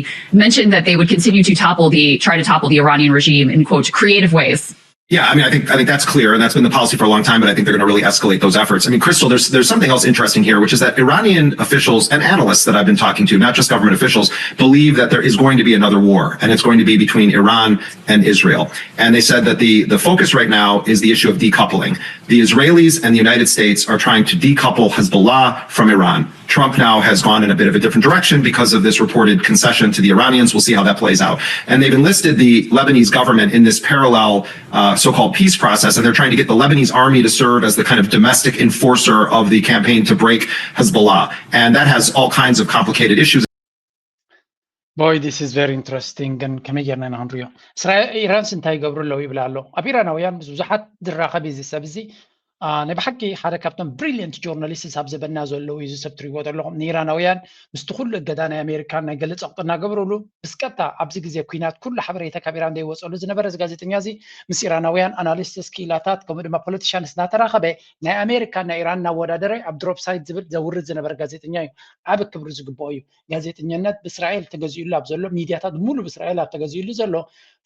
mention that they would continue to topple the try to topple the Iranian regime in quote creative ways. Yeah, I mean, I think I think that's clear, and that's been the policy for a long time. But I think they're going to really escalate those efforts. I mean, Crystal, there's there's something else interesting here, which is that Iranian officials and analysts that I've been talking to, not just government officials, believe that there is going to be another war, and it's going to be between Iran and Israel. And they said that the the focus right now is the issue of decoupling. The Israelis and the United States are trying to decouple Hezbollah from Iran. Trump now has gone in a bit of a different direction because of this reported concession to the Iranians. We'll see how that plays out. And they've enlisted the Lebanese government in this parallel uh, so-called peace process, and they're trying to get the Lebanese army to serve as the kind of domestic enforcer of the campaign to break Hezbollah. And that has all kinds of complicated issues. Boy, this is very interesting. ግን ከመይ ጌርና ኢና ክንሪኦ? እስራኤል ኢራንስ እንታይ ይገብሩ ኣለዉ ይብል ኣሎ። ኣብ ኢራናውያን ምስ ብዙሓት ዝራኸብ እዚ ሰብ እዚ ናይ ብሓቂ ሓደ ካብቶም ብሪሊየንት ጆርናሊስትስ ኣብ ዘበና ዘለዉ እዩ። እዚ ሰብ ትሪእዎ ዘለኹም ንኢራናውያን ምስቲ ኩሉ እገዳ ናይ ኣሜሪካን ናይ ገለ ጸቕጢ እናገበሩሉ ብስቀጥታ ኣብዚ ግዜ ኩናት ኩሉ ሓበሬታ ካብ ኢራን ዘይወፀሉ ዝነበረ እዚ ጋዜጠኛ እዚ ምስ ኢራናውያን ኣናሊስትስ ክኢላታት ከምኡ ድማ ፖለቲሻንስ እናተራኸበ ናይ ኣሜሪካን ናይ ኢራን እናወዳደረ ኣብ ድሮፕ ሳይት ዝብል ዘውርድ ዝነበረ ጋዜጠኛ እዩ። ዓቢ ክብሪ ዝግብኦ እዩ። ጋዜጠኛነት ብእስራኤል ተገዚኡሉ ኣብ ዘሎ ሚድያታት ሙሉ ብእስራኤል ኣብ ተገዚኡሉ ዘሎ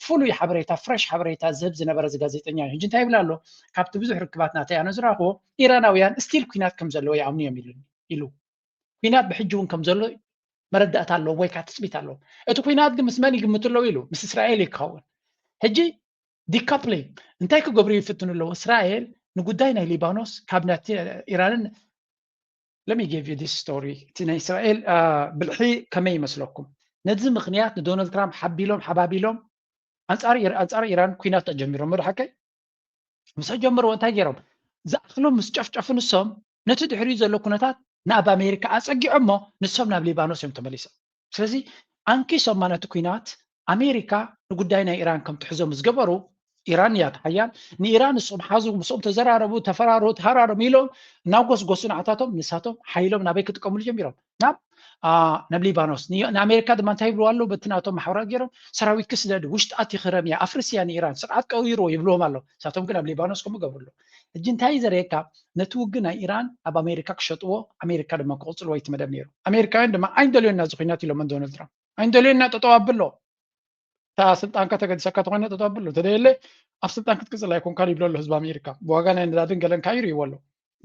ፍሉይ ሓበሬታ ፍረሽ ሓበሬታ ዝህብ ዝነበረ እዚ ጋዜጠኛ እዩ። ሕጂ እንታይ ይብል ኣሎ? ካብቲ ብዙሕ ርክባት ናተይ ኣነ ዝረኽቦ ኢራናውያን ስቲል ኩናት ከም ዘለዎ ይኣምኑ እዮም ኢሉ ኢሉ ኩናት ብሕጂ እውን ከም ዘሎ መረዳእታ ኣለዎም ወይ ከዓ ትፅቢት ኣለዎም። እቲ ኩናት ግን ምስ መን ይግምቱ ኣለዉ ኢሉ ምስ እስራኤል እዩ ክኸውን። ሕጂ ዲካፕሊንግ እንታይ ክገብሩ ይፍትኑ ኣለዉ? እስራኤል ንጉዳይ ናይ ሊባኖስ ካብ ናቲ ኢራንን let me give you this story እቲ ናይ እስራኤል ብልሒ ከመይ ይመስለኩም? ነዚ ምክንያት ንዶናልድ ትራምፕ ሓቢሎም ሓባቢሎም ኣንፃር ኣንፃር ኢራን ኩናት ተጀሚሮም ዶ ሓቀይ? ምስ ጀመርዎ እንታይ ገይሮም? ዝኣኽሎም ምስ ጨፍጨፉ ንሶም ነቲ ድሕሪኡ ዘሎ ኩነታት ናብ ኣሜሪካ ኣፀጊዖሞ ንሶም ናብ ሊባኖስ እዮም ተመሊሶም። ስለዚ ኣንኪሶማ ነቲ ኩናት ኣሜሪካ ንጉዳይ ናይ ኢራን ከም ትሕዞ ምስ ገበሩ ኢራን እያ ሓያል ንኢራን ንስኹም ሓዙ ምስኦም ተዘራረቡ ተፈራሩ ተሃራረሙ ኢሎም እናጎስጎሱ ንዓታቶም ንሳቶም ሓይሎም ናበይ ክጥቀምሉ ጀሚሮም ናብ ናብ ሊባኖስ ንኣሜሪካ ድማ እንታይ ይብልዋ ኣለዉ በቲ ናቶም ማሕበራት ገይሮም ሰራዊት ክስደድ ውሽጢ ኣቲ ክረም እያ ኣፍርስ እያ ንኢራን ስርዓት ቀይርዎ ይብልዎም ኣለዉ ንሳቶም ግን ኣብ ሊባኖስ ከምኡ ገብሩ ኣለዉ ሕጂ እንታይ እዩ ዘርእየካ ነቲ ውግ ናይ ኢራን ኣብ ኣሜሪካ ክሸጥዎ ኣሜሪካ ድማ ክቕፅልዎ ይትመደብ ነይሩ ኣሜሪካውያን ድማ ኣይንደልዮና እዚ ኩናት ኢሎም ዶናልድ ትራምፕ ኣይንደልዮና ጠጠው ኣብሎ እታ ስልጣንካ ተገዲሰካ ተኮይነ ጠጠው ኣብሎ እንተደየለ ኣብ ስልጣን ክትቅፅል ኣይኮንካን ይብሎ ኣሎ ህዝቢ ኣሜሪካ ብዋጋ ናይ ነዳድን ገለን ካይሩ ይዎ ኣሎ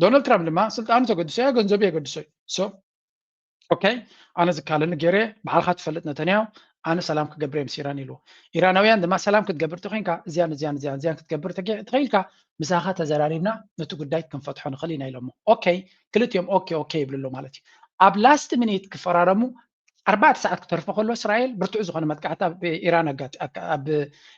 ዶናልድ ትራምፕ ድማ ስልጣኑ ተገድሶ እያ ገንዘቡ የገድሶ እዩ ኦኬ ኣነ ዝካለኒ ገይረ ባዕልካ ትፈልጥ ነተንያሁ ኣነ ሰላም ክገብር እየ ምስ ኢራን ኢልዎ ኢራናውያን ድማ ሰላም ክትገብር ተኮይንካ እዚያን እዚያን እዚያን እዚያን ክትገብር ተኪኢልካ ምሳኻ ተዘራሪብና ነቲ ጉዳይ ክንፈትሖ ንኽእል ኢና ኢሎሞ ኦኬ ክልቲኦም ኦኬ ኦኬ ይብሉ ኣሎ ማለት እዩ ኣብ ላስት ሚኒት ክፈራረሙ ኣርባዕተ ሰዓት ክተርፎ ከሎ እስራኤል ብርቱዕ ዝኾነ መጥቃዕቲ ኣብ ኢራን ኣብ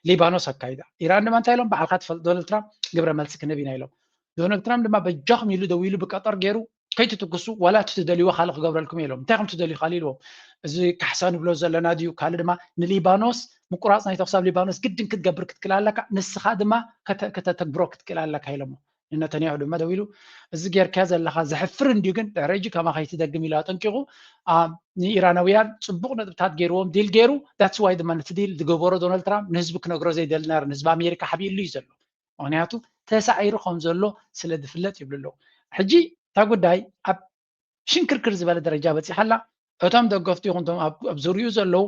ሊባኖስ ኣካይዳ ኢራን ድማ እንታይ ኢሎም ባዕልካ ትፈልጥ ዶናልድ ትራምፕ ግብረ መልሲ ክንህብ ኢና ኢሎም ዶናልድ ትራምፕ ድማ በጃኹም ኢሉ ደው ኢሉ ብቀጠር ገይሩ ከይትትኩሱ ዋላ እቲ ትደልይዎ ካልእ ክገብረልኩም ኢሎም እንታይ ከም ትደልዩ ካልእ ኢልዎም እዚ ካሕሳ ንብሎ ዘለና ድዩ ካልእ ድማ ንሊባኖስ ምቁራፅ ናይ ተኩሲ ኣብ ሊባኖስ ግድን ክትገብር ክትክእል ኣለካ ንስኻ ድማ ከተተግብሮ ክትክእል ኣለካ ኢሎሞ ንነተንያሁ ድማ ደው ኢሉ እዚ ጌርካዮ ዘለካ ዘሕፍር እንድዩ ግን ድሕሪ ሕጂ ከማ ከይትደግም ኢሉ ኣጠንቂቁ ንኢራናውያን ፅቡቅ ነጥብታት ገይርዎም ዲል ገይሩ that's why ድማ ነቲ ዲል ዝገበሮ ዶናልድ ትራምፕ ንህዝቢ ክነግሮ ዘይደሊ ነር ንህዝቢ ኣሜሪካ ሓቢእሉ እዩ ዘሎ ምክንያቱ ተሳዒሩ ከም ዘሎ ስለ ዝፍለጥ ይብሉ ኣለዉ ሕጂ እታ ጉዳይ ኣብ ሽንክርክር ዝበለ ደረጃ በፂሓ ኣላ እቶም ደገፍቲ ይኹን ኣብ ዙርይኡ ዘለዉ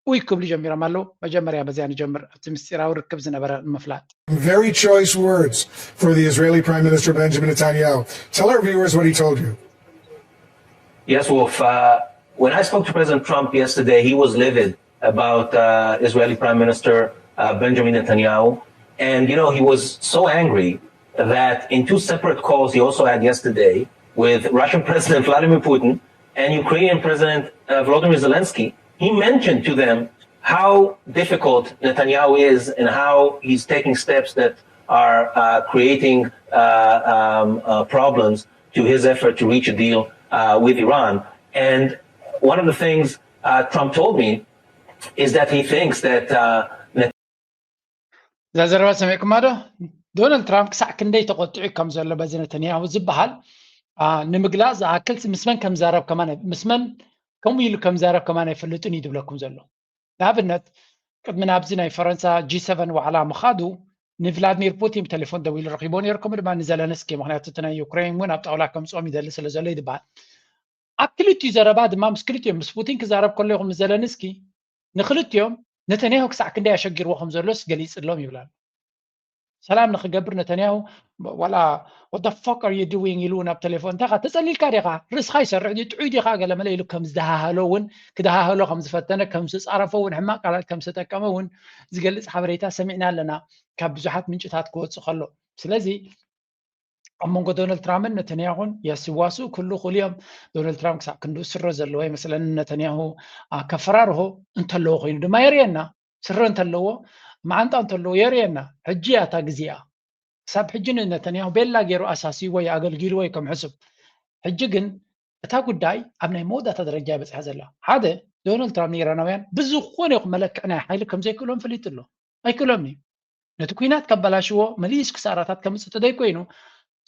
ኡይ ክብሉ ጀሚሮም ኣለዉ መጀመርያ በዚኣ ንጀምር እቲ ምስጢራዊ ርክብ ዝነበረ ንምፍላጥ Very choice words for the Israeli Prime Minister Benjamin Netanyahu. Tell our viewers what he told you. Yes, Wolf. Uh, when I spoke to President Trump yesterday, he was livid about uh, Israeli Prime Minister uh, Benjamin Netanyahu. And, you know, he was so angry that in two separate calls he also had yesterday with Russian President Vladimir Putin and Ukrainian President uh, Volodymyr Zelensky, he mentioned to them how difficult Netanyahu is and how he's taking steps that are uh, creating uh, um, uh, problems to his effort to reach a deal uh, with Iran. And one of the things uh, Trump told me is that he thinks that uh, እዛ ዘረባ ሰሚዕኩማ ዶ? ዶናልድ ትራምፕ ክሳዕ ክንደይ ተቆጢዑ ከም ዘሎ በዚ ነተንያሁ ዝበሃል ንምግላጽ ዝኣክል ምስ መን ከም ዛረብ ከማን ምስ መን ከምኡ ኢሉ ከም ዛረብ ከማን ኣይፈልጥን እዩ ዝብለኩም ዘሎ። ንኣብነት ቅድሚ ናብዚ ናይ ፈረንሳ ጂ ሰቨን ዋዕላ ምኻዱ ንቭላድሚር ፑቲን ብቴሌፎን ደዊሉ ረኺቦ ነይሩ፣ ከምኡ ድማ ንዘለንስኪ፣ ምክንያቱ እቲ ናይ ዩክሬን እውን ኣብ ጣውላ ከምፅኦም ይደሊ ስለ ዘሎ ይድበሃል። ኣብ ክልቲኡ ዘረባ ድማ ምስ ክልቲኦም ምስ ፑቲን ክዛረብ ከሎ ይኹን ምስ ዘለንስኪ ንክልቲኦም ነተንያሁ ክሳዕ ክንደይ ኣሸጊርዎ ከም ዘሎስ ገሊፅሎም ይብላሉ። ሰላም ንክገብር ነተንያሁ ዋላ what the fuck are you doing ኢሉ ናብ ቴሌፎን እንታይ ተጸሊልካ ዲኻ ርእስኻ ይሰርሕ ድዩ ጥዑይ ዲኻ ገለመለ ኢሉ ከም ዝደሃሃሎ እውን ክደሃህሎ ከም ዝፈተነ ከም ዝጻረፎ እውን ሕማቅ ቃላት ከም ዝተጠቀመ እውን ዝገልጽ ሓበሬታ ሰሚዕና ኣለና ካብ ብዙሓት ምንጭታት ክወጽእ ከሎ ስለዚ ኣብ መንጎ ዶናልድ ትራምፕን ነተንያሁን የስዋሱ ክሉ ክልኦም ዶናልድ ትራምፕ ክሳብ ክንድኡ ስረ ዘለዎ ይመስለኒ ነተንያሁ ከፈራርሆ እንተለዎ ኮይኑ ድማ የርእየና ስረ እንተለዎ መዓንጣ እንተለዎ የርእየና ሕጂ እያ እታ ግዜኣ ክሳብ ሕጂ ንነተንያሁ ቤላ ገይሩ ኣሳስይዎ እዩ ኣገልጊልዎ እዩ ከም ሕሱብ ሕጂ ግን እታ ጉዳይ ኣብ ናይ መወዳእታ ደረጃ እያ በፂሓ ዘላ ሓደ ዶናልድ ትራምፕ ንኢራናውያን ብዝኾነ ይኹን መለክዒ ናይ ሓይሊ ከም ዘይክእሎም ፈሊጡ ኣሎ ኣይክእሎም እዩ ነቲ ኲናት ከበላሽዎ መሊስ ክሳራታት ከምፅእ ተደይ ኮይኑ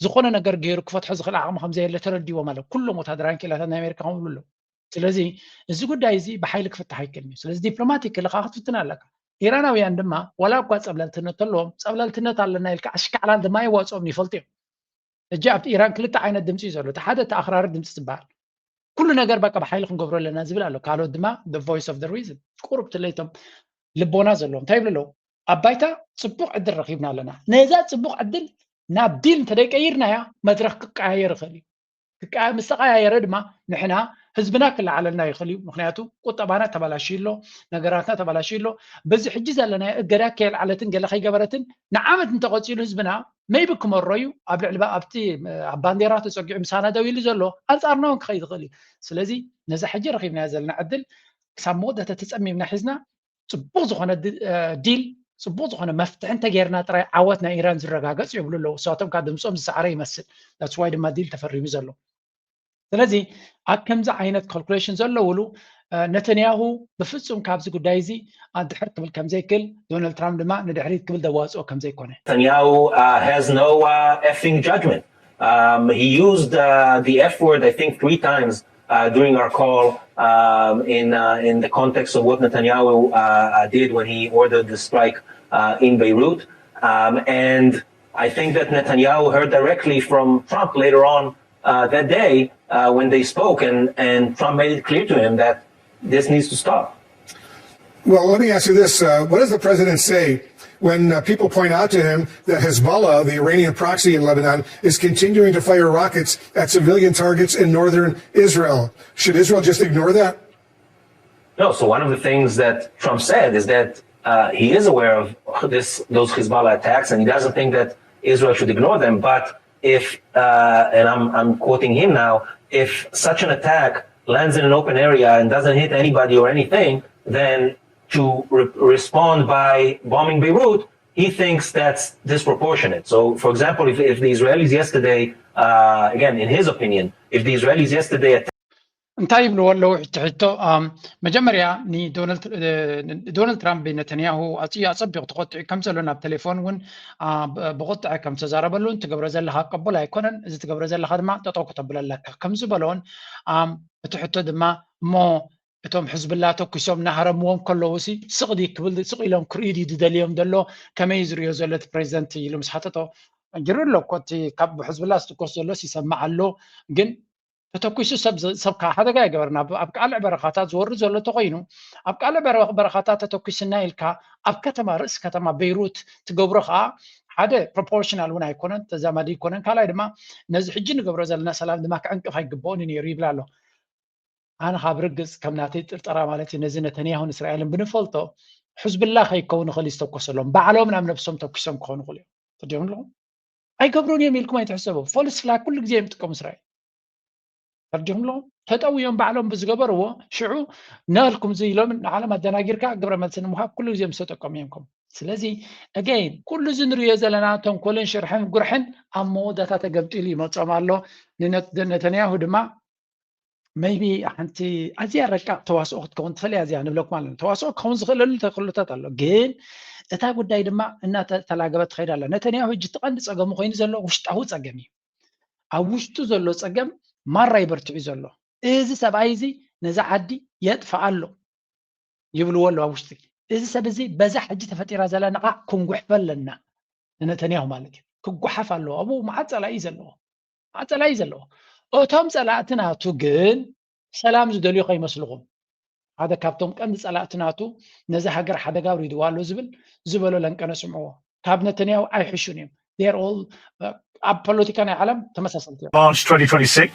ዝኾነ ነገር ገይሩ ክፈትሖ ዝኽእል ዓቕሚ ከም ዘየለ ተረዲዎ ማለት ኩሎም ወታደራውያን ክእላታት ናይ ኣሜሪካ ከምብሉ ኣለዉ ስለዚ እዚ ጉዳይ እዚ ብሓይሊ ክፍታሕ ኣይክእልን እዩ ስለዚ ዲፕሎማቲክ ልካ ክትፍትን ኣለካ ኢራናውያን ድማ ዋላ እኳ ፀብለልትነት ተለዎም ፀብለልትነት ኣለና ኢልካ ኣሽካዕላል ድማ የዋፅኦም ይፈልጡ እዮም ሕጂ ኣብቲ ኢራን ክልተ ዓይነት ድምፂ እዩ ዘሎ እቲ ሓደ እቲ ኣኽራሪ ድምፂ ዝበሃል ኩሉ ነገር በቃ ብሓይሊ ክንገብሮ ኣለና ዝብል ኣሎ ካልኦት ድማ voice of the reason ቁሩብ ትለይቶም ልቦና ዘለዎም እንታይ ይብሉ ኣለዉ ኣብ ባይታ ፅቡቅ ዕድል ረኪብና ኣለና ነዛ ፅቡቅ ዕድል ናብ ዲል እንተደይቀይርናያ መድረክ ክቀያየር ይኽእል እዩ ክቀያ ምስ ተቀያየረ ድማ ንሕና ህዝብና ክለዓለልና ይኽእል እዩ ምክንያቱ ቁጠባና ተበላሽዩ ኣሎ ነገራትና ተበላሽዩ ኣሎ በዚ ሕጂ ዘለና እገዳ ከየልዓለትን ገለ ከይገበረትን ንዓመት እንተቀፂሉ ህዝብና maybe ክመሮ እዩ ኣብ ልዕሊ ኣብቲ ኣብ ባንዴራ ተፀጊዑ ምሳና ደው ኢሉ ዘሎ ኣንፃርና እውን ክኸይድ ይኽእል እዩ ስለዚ ነዛ ሕጂ ረኪብናዮ ዘለና ዕድል ክሳብ መወዳእታ ተፀሚምና ሒዝና ፅቡቅ ዝኾነ ዲል ፅቡቅ ዝኾነ መፍትሒ እንተገይርና ጥራይ ዓወት ናይ ኢራን ዝረጋገፅ ይብሉ ኣለዉ እሳቶም ካብ ድምፆም ዝሰዓረ ይመስል that's why ድማ ዲል ተፈሪሙ ዘሎ ስለዚ ኣብ ከምዚ ዓይነት ካልኩሌሽን ዘለውሉ ነተንያሁ ብፍፁም ካብዚ ጉዳይ እዚ ድሕር ክብል ከምዘይክል ዶናልድ ትራምፕ ድማ ንድሕሪት ክብል ደዋፅኦ ከምዘይኮነ Netanyahu uh, has no uh, effing judgment. Um, he used uh, the F word, I think, three times uh, during our call um, in, uh, in the context of what Netanyahu uh, uh, did when he ordered the strike uh, in Beirut. Um, and I think that Netanyahu heard directly from Trump later on uh, that day uh, when they spoke, and, and Trump made it clear to him that this needs to stop. Well, let me ask you this. Uh, what does the president say when uh, people point out to him that Hezbollah, the Iranian proxy in Lebanon, is continuing to fire rockets at civilian targets in northern Israel? Should Israel just ignore that? No, so one of the things that Trump said is that uh, he is aware of this, those Hezbollah attacks, and he doesn't think that Israel should ignore them. But if, uh, and I'm, I'm quoting him now, if such an attack lands in an open area and doesn't hit anybody or anything, then to re- respond by bombing Beirut, he thinks that's disproportionate. So, for example, if, if the Israelis yesterday, uh, again, in his opinion, if the Israelis yesterday attacked እንታይ ይብልዎ ኣለዉ ሕቶ ሕቶ መጀመርያ ንዶናልድ ትራምፕ ነተንያሁ ኣፅዩ ኣፀቢቑ ተቆጢዑ ከም ዘሎ ናብ ቴሌፎን እውን ብቁጥዐ ከም ዝተዛረበሉን ትገብሮ ዘለካ ቅቡል ኣይኮነን እዚ ትገብሮ ዘለካ ድማ ጠጠው ክተብሎ ኣለካ ከም ዝበሎን እቲ ሕቶ ድማ እሞ እቶም ሕዝብላ ተኩሶም እናሃረምዎም ከለዉ ሲ ስቕ ድዩ ክብል ስቕ ኢሎም ክርእዩ ድዩ ዝደልዮም ዘሎ ከመይ ዝርእዮ ዘሎ እቲ ፕሬዚደንት ኢሉ ምስ ሓተቶ ጅሩ ኣሎ እኮ እቲ ካብ ሕዝብላ ዝትኮስ ዘሎ ይሰማዕ ኣሎ ግን ተተኩሱ ሰብ ሰብ ከዓ ሓደጋ ይገበርና ኣብ ቃልዕ በረኻታት ዝወርድ ዘሎ ተኮይኑ ኣብ ቃልዕ በረኻታት ተተኩስና ኢልካ ኣብ ከተማ ርእሲ ከተማ ቤይሩት ትገብሮ ከዓ ሓደ ፕሮፖርሽናል እውን ኣይኮነን ተዛማዲ ይኮነን ካልኣይ ድማ ነዚ ሕጂ ንገብሮ ዘለና ሰላም ድማ ክዕንቅፍ ኣይግብኦን ነይሩ ይብል ኣሎ ኣነ ካብ ርግፅ ከም ናተይ ጥርጠራ ማለት እዩ ነዚ ነተንያሁን እስራኤልን ብንፈልጦ ሕዝብላ ከይከውን ይኽእል ዝተኮሰሎም ባዕሎም ናብ ነብሶም ተኩሶም ክኾኑ ይኽእሉ እዮም ትርዲኦም ኣለኹም ኣይገብሩን እዮም ኢልኩም ኣይትሕሰቡ ፎልስ ፍላግ ኩሉ ግዜ እዮም ጥቀሙ እስራኤል ተርዲኹም ኣለኹም ተጠውዮም ባዕሎም ብዝገበርዎ ሽዑ ናልኩም እዚ ኢሎም ንዓለም ኣደናጊርካ ግብረ መልሲ ንምሃብ ኩሉ ግዜ ምስ ተጠቀሙ እዮም ከም ስለዚ ኣገይን ኩሉ እዚ ንሪኦ ዘለና ተንኮልን ሽርሕን ጉርሕን ኣብ መወዳእታ ተገምጢሉ ይመጾም ኣሎ። ነተንያሁ ድማ maybe ሓንቲ ኣዝያ ረቃቕ ተዋስኦ ክትከውን ትኽእል እያ። እዚኣ ንብለኩም ኣለና ተዋስኦ ክኸውን ዝኽእለሉ ተኽእሎታት ኣሎ። ግን እታ ጉዳይ ድማ እናተላገበት ትኸይድ ኣላ። ነተንያሁ ሕጂ እቲ ቀንዲ ጸገሙ ኮይኑ ዘሎ ውሽጣዊ ጸገም እዩ። ኣብ ውሽጡ ዘሎ ጸገም ማራ ይበርትዑ ዘሎ። እዚ ሰብኣይ እዚ ነዛ ዓዲ የጥፍኣ ኣሎ ይብልዎ ኣለዉ ኣብ ውሽጢ። እዚ ሰብ እዚ በዛ ሕጂ ተፈጢራ ዘላ ንቓዕ ክንጉሕፈ ኣለና። ንነተንያሁ ማለት እዩ። ክጓሓፍ ኣለዎ። ኣብኡ መዓት ጸላኢ እዩ ዘለዎ። መዓት ጸላኢ እዩ ዘለዎ። እቶም ጸላእቲ ናቱ ግን ሰላም ዝደልዩ ከይመስልኹም። ሓደ ካብቶም ቀንዲ ጸላእቲ ናቱ ነዚ ሃገር ሓደጋ ኣውሪድዋ ኣሎ ዝብል ዝበሎ ለንቀነ ስምዕዎ። ካብ ነተንያሁ ኣይሕሹን እዮም። They're all ኣብ ፖለቲካ ናይ ዓለም ተመሳሰልቲ እዮም። March twenty twenty-six,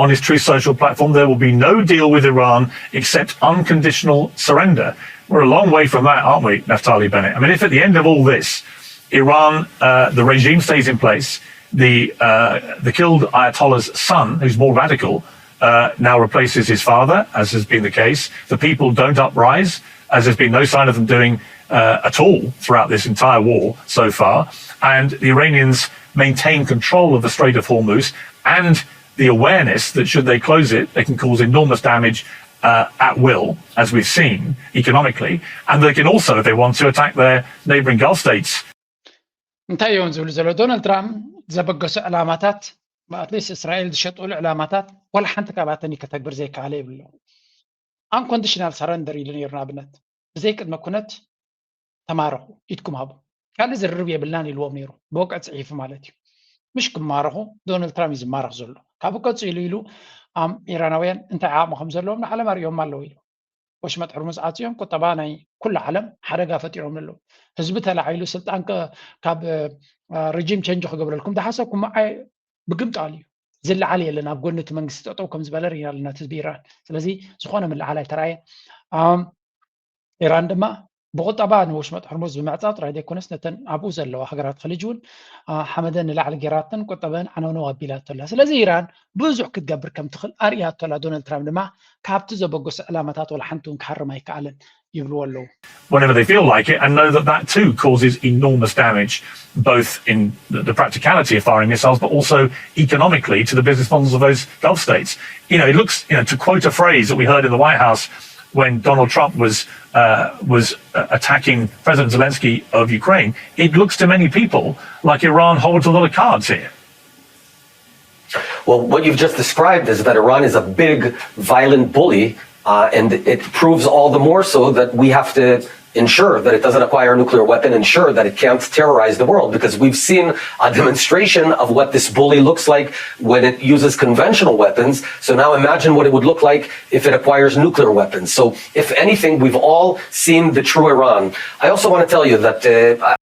on his Truth Social platform, there will be no deal with Iran except unconditional surrender. We're a long way from that, aren't we, Naftali Bennett? I mean, if at the end of all this, Iran, uh, the regime stays in place, the uh, the killed Ayatollah's son, who's more radical, uh, now replaces his father, as has been the case. The people don't uprise, as there's been no sign of them doing uh, at all throughout this entire war so far. And the Iranians maintain control of the Strait of Hormuz and the awareness that should they close it, they can cause enormous damage uh, at will, as we've seen, economically. And they can also, if they want to, attack their neighboring Gulf states. እንታይ እዮም ዝብሉ ዘሎ? ዶናልድ ትራምፕ ዘበገሱ ዕላማታት፣ ኣትሊስት እስራኤል ዝሸጥሉ ዕላማታት ዋላ ሓንቲ ካብኣተን እዩ ከተግብር ዘይከኣለ ይብሉ። ኣንኮንዲሽናል ሰረንደር ኢሉ ነይሩ። ንኣብነት ብዘይ ቅድመ ኩነት ተማረኹ፣ ኢድኩም ሃቡ፣ ካልእ ዝርርብ የብልናን ኢልዎም ነይሩ። ብወግዒ ፅሒፉ ማለት እዩ። ምሽ ክማረኹ፣ ዶናልድ ትራምፕ እዩ ዝማረኽ ዘሎ። ካብኡ ቀፂሉ ኢሉ ኣም ኢራናውያን እንታይ ዓቕሚ ከም ዘለዎም ንዓለም ኣርእዮም ኣለዉ ኢሉ። ወሽመጥ ሕርሙዝ ዓፅዮም ቁጠባ ናይ ኩሉ ዓለም ሓደጋ ፈጢሮም ኣለዉ። ህዝቢ ተላዒሉ ስልጣን ከ- ካብ ረጂም ቸንጅ ክገብረልኩም ዝሓሰብኩም ብግምጣል እዩ። ዝለዓል የለን ኣብ ጎኒ እቲ መንግስቲ ጠጠው ከም ዝበለ ርኢና ኣለና እቲ ህዝቢ ኢራን። ስለዚ ዝኾነ ምልዓል ኣይተራእየን። ኣም፣ ኢራን ድማ ብቁጠባ ንወሽመጥ ሕርሙዝ ብምዕፃው ጥራይ ዘይኮነስ ነተን ኣብኡ ዘለዋ ሃገራት ኸሊጅ እውን ሓመደን ንላዕሊ ጌራተን ቁጠበን ዓነውነው ኣቢላቶ ኣላ። ስለዚ ኢራን ብዙሕ ክትገብር ከም ትኽእል ኣርእያቶ ኣላ። ዶናልድ ትራምፕ ድማ ካብቲ ዘበገሶ ዕላማታት ወላ ሓንቲ እውን ክሃርም ኣይከኣለን ይብልዎ ኣለዉ። whenever they feel like it, and know that that too causes enormous damage, both in the, the practicality of firing missiles, but also economically to the business models of those Gulf states. You know, it looks, you know, to quote a phrase that we heard in the White House when Donald Trump was uh, was uh, attacking President Zelensky of Ukraine, it looks to many people like Iran holds a lot of cards here. Well, what you've just described is that Iran is a big, violent bully, uh, and it proves all the more so that we have to ensure that it doesn't acquire a nuclear weapon, ensure that it can't terrorize the world, because we've seen a demonstration of what this bully looks like when it uses conventional weapons. So now imagine what it would look like if it acquires nuclear weapons. So if anything, we've all seen the true Iran. I also want to tell you that uh,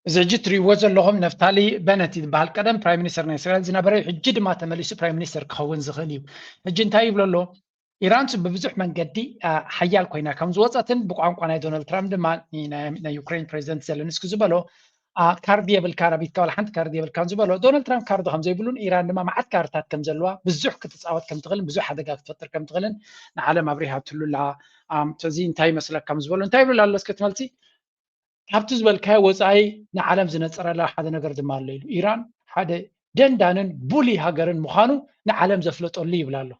እዚ ሕጂ እትሪእዎ ዘለኹም ነፍታሊ በነት ዝበሃል ቀደም ፕራይም ሚኒስተር ናይ እስራኤል ዝነበረ እዩ። ሕጂ ድማ ተመሊሱ ፕራይም ሚኒስተር ክኸውን ዝኽእል እዩ። ሕጂ እንታይ ይብሎ ኣሎ? ኢራን ብብዙሕ መንገዲ ሓያል ኮይና ከም ዝወፀትን ብቋንቋ ናይ ዶናልድ ትራምፕ ድማ ናይ ዩክሬን ፕሬዚደንት ዘለንስኪ ዝበሎ ካርድ የብልካን ኣብ ኢድካ ዋላ ሓንቲ ካርድ የብልካን ዝበሎ ዶናልድ ትራምፕ ካርድ ከም ዘይብሉን ኢራን ድማ መዓት ካርድታት ከም ዘለዋ ብዙሕ ክትፃወት ከም ትኽእልን ብዙሕ ሓደጋ ክትፈጥር ከም ትኽእልን ንዓለም ኣብሪሃትሉ ኣላ። እዚ እንታይ ይመስለካ ዝበሎ እንታይ ይብል ኣሎ እስኪ ትመልሲ ካብቲ ዝበልካዮ ወፃኢ ንዓለም ዝነፀረላ ሓደ ነገር ድማ ኣሎ ኢሉ። ኢራን ሓደ ደንዳንን ቡሊ ሃገርን ምዃኑ ንዓለም ዘፍለጠሉ ይብል ኣሎ።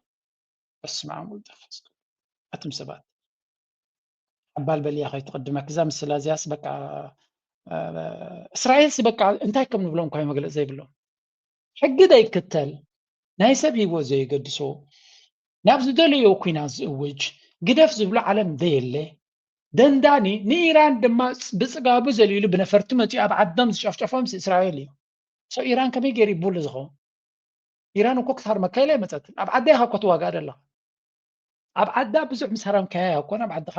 በስመ ኣብ ወወልድ ወመንፈስ ቅዱስ። ኣቱም ሰባት ሓባል በልያ ከይትቕድመክ እዛ ምስላ እዚያስ በቃ እስራኤልሲ በቃ እንታይ ከም ንብሎም እኳ መግለፂ ዘይብሎም ሕጊ ዘይክተል ናይ ሰብ ሂወት ዘየገድሶ ናብ ዝደለዮ ኩናት ዝእውጅ ግደፍ ዝብሎ ዓለም ዘየለ ደንዳኒ ንኢራን ድማ ብፅጋቡ ዘልኢሉ ብነፈርቲ መፂኡ ኣብ ዓዶም ዝጨፍጨፎም እስራኤል እዩ። ሰው ኢራን ከመይ ገይሩ ይቡሉ ዝኸውን? ኢራን እኮ ክትሃርመካ ኢላ ኣይመፀትን። ኣብ ዓዳ ኢኻ እኮ ትዋጋእ ዘለኻ። ኣብ ዓዳ ብዙሕ ምስ ሃረምካያ እኮ ናብ ዓድኻ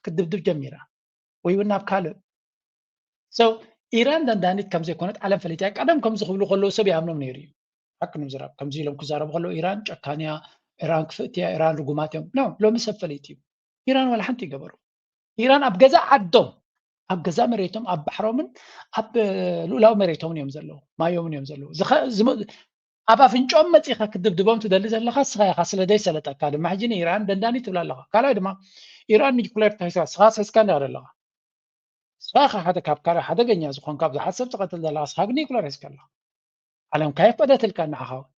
ክትድብድብ ጀሚራ ወይ እውን ናብ ካልእ። ሰው ኢራን ደንዳኒት ከም ዘይኮነት ዓለም ፈሊጣ ቀደም ከምዚ ክብሉ ከለዉ ሰብ ይኣምኖም ነይሩ እዩ። ሓቂ ንምዝራብ ከምዚ ኢሎም ክዛረቡ ከለዉ ኢራን ጨካንያ፣ ኢራን ክፍእትያ፣ ኢራን ርጉማት እዮም። ኖ ሎሚ ሰብ ፈሊጥ እዩ። ኢራን ዋላ ሓንቲ ይገበሩ። ኢራን ኣብ ገዛ ዓዶም ኣብ ገዛ መሬቶም ኣብ ባሕሮምን ኣብ ልኡላዊ መሬቶምን እዮም ዘለዉ ማዮምን እዮም ዘለዉ። ኣብ ኣፍንጮም መፂኻ ክድብድቦም ትደሊ ዘለኻ ስኻ ኢኻ ስለ ዘይሰለጠካ ድማ ሕጂ ንኢራን ደንዳኒ ትብላ ኣለኻ። ካልኣይ ድማ ኢራን ኒኩሌር ተሒዝካ ስኻ ስሒዝካ እንዳ ዘለኻ ንስኻ ኢኻ ሓደ ካብ ካልእ ሓደገኛ ዝኾንካ፣ ብዙሓት ሰብ ትቐትል ዘለኻ፣ ንስኻ ግን ኒኩለር ሒዝካ ኣለኻ። ዓለም ካየፈቀደትልካ ንዓኻ እውን።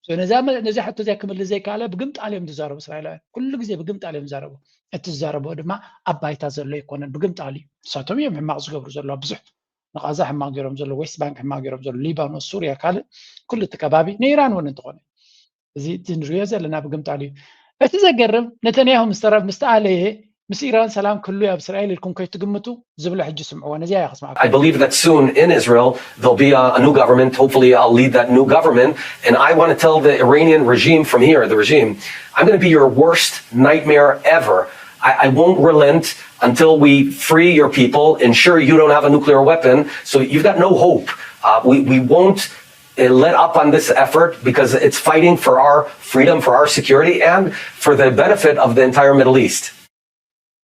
So ነዛ መ- ነዚኣ ሕቶ እዚኣ ክምልስ ዘይከኣለ ብግምጣል እዮም ዝዛረቡ እስራኤላውያን። ኩሉ ግዜ ብግምጣል እዮም ዝዛረቡ። እቲ ዝዛረብኦ ድማ ኣብ ባይታ ዘሎ ኣይኮነን፣ ብግምጣል እዩ። ንሳቶም እዮም ሕማቕ ዝገብሩ ዘለዉ ብዙሕ። ንቓዛ ሕማቕ ገይሮም ዘለዉ፣ ዌስት ባንክ ሕማቕ ገይሮም ዘለዉ፣ ሊባኖስ፣ ሱርያ፣ ካልእ ኩሉ እቲ ከባቢ፣ ንኢራን እውን እንተኾነ። እዚ እቲ ንሪኦ ዘለና ብግምጣል እዩ። እቲ ዘገርም፣ ነተንያሁ ምስ ተረፍ ምስ ተኣለየ ምስ ኢራን ሰላም ክህሉ ኣብ እስራኤል ኢልኩም ከይትግምቱ ዝብሎ ሕጂ ስምዕዎ። ነዚኣ እያ ከስምዓኩም። I believe that soon in Israel, there'll be a, a new government. Hopefully, I'll lead that new government. And I want to tell the Iranian regime from here, the regime, I'm going to be your worst nightmare ever. I, I won't relent until we free your people, ensure you don't have a nuclear weapon. So you've got no hope. Uh, we, we won't uh, let up on this effort because it's fighting for our freedom, for our security, and for the benefit of the entire Middle East.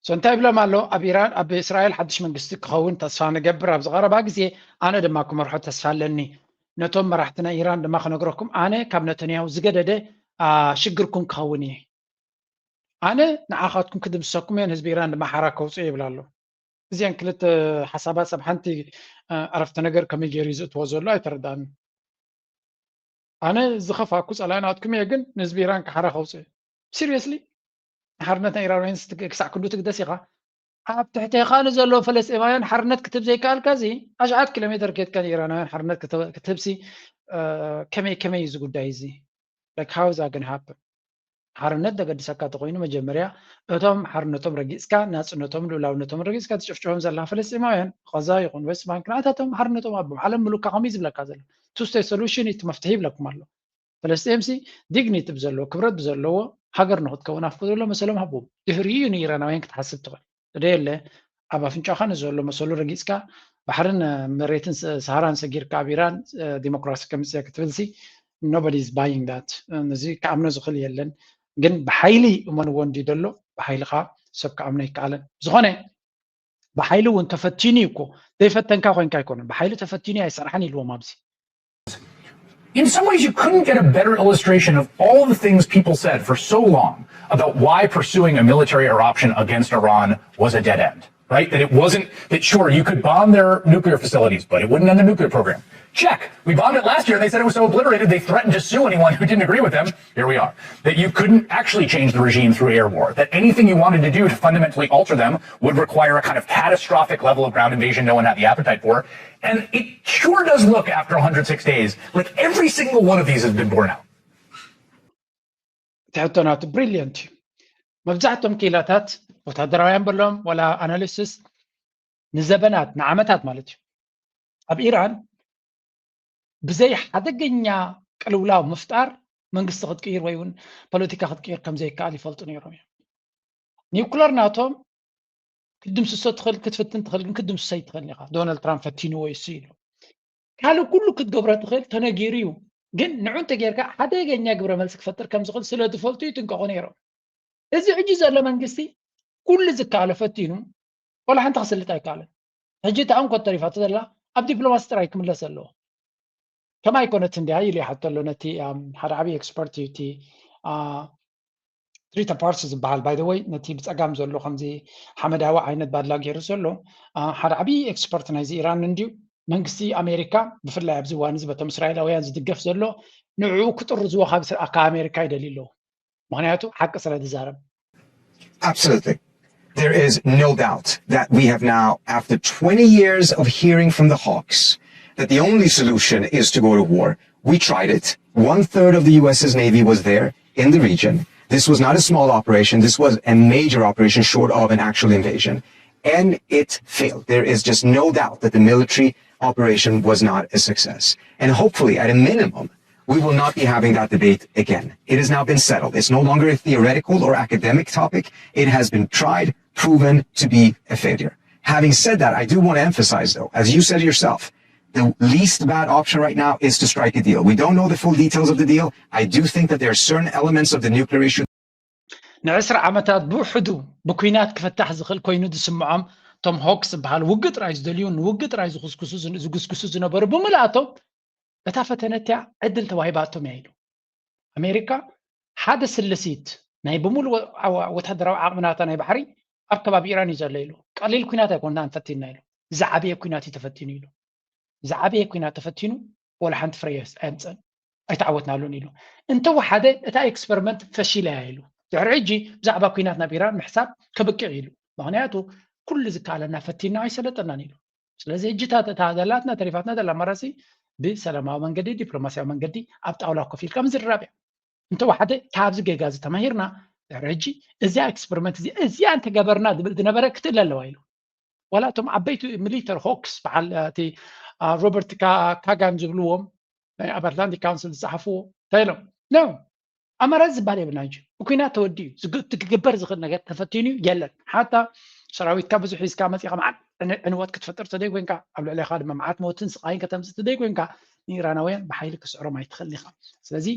So እንታይ ይብሎም ኣሎ? ኣብ ኢራን ኣብ እስራኤል ሓድሽ መንግስቲ ክኸውን ተስፋ ንገብር፣ ኣብ ዝቐረባ ግዜ ኣነ ድማ ክመርሖ ተስፋ ኣለኒ። ነቶም መራሕቲ ናይ ኢራን ድማ ክነግረኩም፣ ኣነ ካብ ነተንያሁ ዝገደደ ሽግርኩም ክኸውን እየ። ኣነ ንዓኻትኩም ክድምሰኩም እየ፣ ንህዝቢ ኢራን ድማ ሓራ ከውፅእ ይብል ኣሎ። እዚአን ክልተ ሓሳባት ኣብ ሓንቲ ዓረፍተ ነገር ከመይ ገይሩ እዩ ዝእትዎ ዘሎ ኣይተረዳእን። ኣነ ዝኸፋኩ ጸላኢ ናትኩም እየ፣ ግን ንህዝቢ ኢራን ክሓራ ከውፅእ። ሲሪየስሊ ንሓርነት ናይ ኢራናውያን ክሳዕ ክንዱ ትግደስ ኢኻ? ኣብ ትሕቴኻ ንዘለዉ ፈለስጢማውያን ሓርነት ክትብ ዘይከኣልካ እዚ ኣሽዓት ኪሎ ሜትር ኬድካ ንኢራናውያን ሓርነት ክትብሲ ከመይ ከመይ እዚ ጉዳይ እዚ? Like how is that gonna happen? ሓርነት ዘገድሰካ ተኮይኑ መጀመርያ እቶም ሓርነቶም ረጊፅካ ናፅነቶም ልኡላውነቶም ረጊፅካ ትጭፍጭፎም ዘላ ፈለስጢማውያን ቐዛ ይኹን ዌስት ባንክ ንኣታቶም ሓርነቶም ኣብ ዓለም ምሉካ ከምኡ ዝብለካ ዘሎ two state solution እቲ መፍትሒ ይብለኩም ኣሎ። ፈለስጢምሲ ዲግኒቲ ብዘለዎ ክብረት ብዘለዎ ሃገር ንክትከውን ኣፍቅዶ ኣሎ መሰሎም ሃብዎም። ድሕሪኡ ንኢራናውያን ክትሓስብ ትኽእል። ደየለ ኣብ ኣፍንጫኻ ንዘሎ መሰሉ ረጊፅካ ባሕርን መሬትን ሰሃራን ሰጊርካ ኣብ ኢራን ዲሞክራሲ ከምፅእ ክትብልሲ nobody is buying that። ነዚ ክኣምኖ ዝኽእል የለን። ግን ብሓይሊ እመንዎ እንዲ ደሎ ብሓይሊ ከዓ ሰብ ክኣምኖ ይከኣለን። ዝኾነ ብሓይሊ እውን ተፈቲኑ እዩ እኮ ዘይፈተንካ ኮይንካ ኣይኮነን። ብሓይሊ ተፈቲኑ ኣይሰርሓን ኢልዎም ኣብዚ In some ways, you couldn't get a better illustration of all the things people said for so long about why pursuing a military option against Iran was a dead end, right? That it wasn't, that sure, you could bomb their nuclear facilities, but it wouldn't end the nuclear program. Check. We bombed it last year and they said it was so obliterated they threatened to sue anyone who didn't agree with them. Here we are. That you couldn't actually change the regime through air war. That anything you wanted to do to fundamentally alter them would require a kind of catastrophic level of ground invasion no one had the appetite for. And it sure does look, after one hundred six days, like every single one of these has been borne out. ትሕቶ ናቱ ብሪልየንት እዩ። መብዛሕቶም ክኢላታት ወታደራውያን በሎም ዋላ ኣናሊስስ ንዘበናት ንዓመታት ማለት እዩ ኣብ ኢራን ብዘይ ሓደገኛ ቅልውላው ምፍጣር መንግስቲ ክትቅይር ወይ እውን ፖለቲካ ክትቅይር ከም ዘይከኣል ይፈልጡ ነይሮም እዮም። ኒውክለር ናቶም ክትድምስሶ ትኽእል ክትፍትን ትኽእል ግን ክትድምስሶ ኣይትኽእል ኢኻ። ዶናልድ ትራምፕ ፈቲንዎ እዩ እሱ ኢሉ ካልእ ኩሉ ክትገብሮ ትኽእል ተነጊሩ እዩ። ግን ንዑ እንተጌርካ ሓደገኛ ግብረ መልሲ ክፈጥር ከም ዝኽእል ስለ ዝፈልጡ ይጥንቀቑ ነይሮም። እዚ ሕጂ ዘሎ መንግስቲ ኩሉ ዝከኣሎ ፈቲኑ ዋላ ሓንቲ ክስልጥ ኣይከኣለን። ሕጂ እታ እንኮ ተሪፋቶ ዘላ ኣብ ዲፕሎማሲ ጥራይ ክምለስ ኣለዎ። ከማይ ኣይኮነትን ድያ ኢሉ ይሓቶ ኣሎ ነቲ ሓደ ዓብዪ ኤክስፐርት እዩ እቲ ትሪተፓርስ ዝበሃል ባይ ወይ ነቲ ብፀጋም ዘሎ ከምዚ ሓመዳዊ ዓይነት ባድላ ገይሩ ዘሎ ሓደ ዓብዪ ኤክስፐርት ናይዚ ኢራን እንድዩ። መንግስቲ ኣሜሪካ ብፍላይ ኣብዚ እዋን እዚ በቶም እስራኤላውያን ዝድገፍ ዘሎ ንዕኡ ክጥርዝዎ ካብ ኣሜሪካ ይደልዩ ኣለዉ። ምክንያቱ ሓቂ ስለ ዝዛረብ። Absolutely. There is no doubt that we have now, after twenty years of hearing from the hawks, that the only solution is to go to war. We tried it. One third of the U.S.'s Navy was there in the region. This was not a small operation. This was a major operation short of an actual invasion. And it failed. There is just no doubt that the military operation was not a success. And hopefully, at a minimum, we will not be having that debate again. It has now been settled. It's no longer a theoretical or academic topic. It has been tried, proven to be a failure. Having said that, I do want to emphasize, though, as you said yourself, the least bad option right now is to strike a deal. We don't know the full details of the deal. I do think that there are certain elements of the nuclear issue. ንዕስራ ዓመታት ብውሕዱ ብኲናት ክፈታሕ ዝኽእል ኮይኑ ዝስምዖም ቶም ሆክስ ዝበሃል ውግእ ጥራይ ዝደልዩ ንውግእ ጥራይ ዝጉስጉሱ ዝነበሩ ብምልኣቶም እታ ፈተነ እቲኣ ዕድል ተዋሂባቶም እያ ኢሉ። ኣሜሪካ ሓደ ስልሲት ናይ ብምሉእ ወታደራዊ ዓቕሚ ናታ ናይ ባሕሪ ኣብ ከባቢ ኢራን እዩ ዘሎ ኢሉ። ቀሊል ኲናት ኣይኮንናን ፈቲንና ኢሉ። ዝዓበየ ኩናት እዩ ተፈቲኑ ኢሉ። ዝዓበየ ኩናት ተፈቲኑ፣ ወላ ሓንቲ ፍረ ኣየምፀን፣ ኣይተዓወትናሉን ኢሉ። እንተወሓደ እታ ኤክስፐሪመንት ፈሺላ እያ ኢሉ። ድሕሪ ሕጂ ብዛዕባ ኩናት ናብ ኢራን ምሕሳብ ከብቅዕ ኢሉ። ምክንያቱ ኩሉ ዝከኣለና ፈቲና ኣይሰለጠናን ኢሉ። ስለዚ ሕጂ እታ እታ ዘላትና ተሪፋትና ዘላ ኣማራፂ ብሰላማዊ መንገዲ፣ ዲፕሎማሲያዊ መንገዲ ኣብ ጣውላ ኮፍ ኢልካ ምዝርራብ እያ። እንተወሓደ ካብዚ ጌጋ እዚ ተማሂርና፣ ድሕሪ ሕጂ እዚኣ ኤክስፐሪመንት እዚ እዚኣ እንተገበርና ዝብል ዝነበረ ክትእለ ኣለዋ ኢሉ። ዋላ እቶም ዓበይቲ ሚሊተሪ ሆክስ በዓል እቲ ሮበርት ካጋን ዝብልዎም ናይ ኣብ ኣትላንቲክ ካውንስል ዝፀሓፍዎ እንታይ ኢሎም? ኖ፣ ኣማራፂ ዝበሃል የብልና እንጂ ኩናት ተወዲኡ ዝግ- ክግበር ዝኽእል ነገር ተፈቲኑ የለን። ሓታ ሰራዊትካ ብዙሕ ሒዝካ መፂኻ መዓት ዕን- ዕንወት ክትፈጥር ተደይ ኮንካ ኣብ ልዕሌኻ ድማ መዓት ሞትን ስቃይን ከተምፅእ ተደይ ኮንካ ንኢራናውያን ብሓይሊ ክስዕሮም ኣይትኽእል ኢኻ። ስለዚ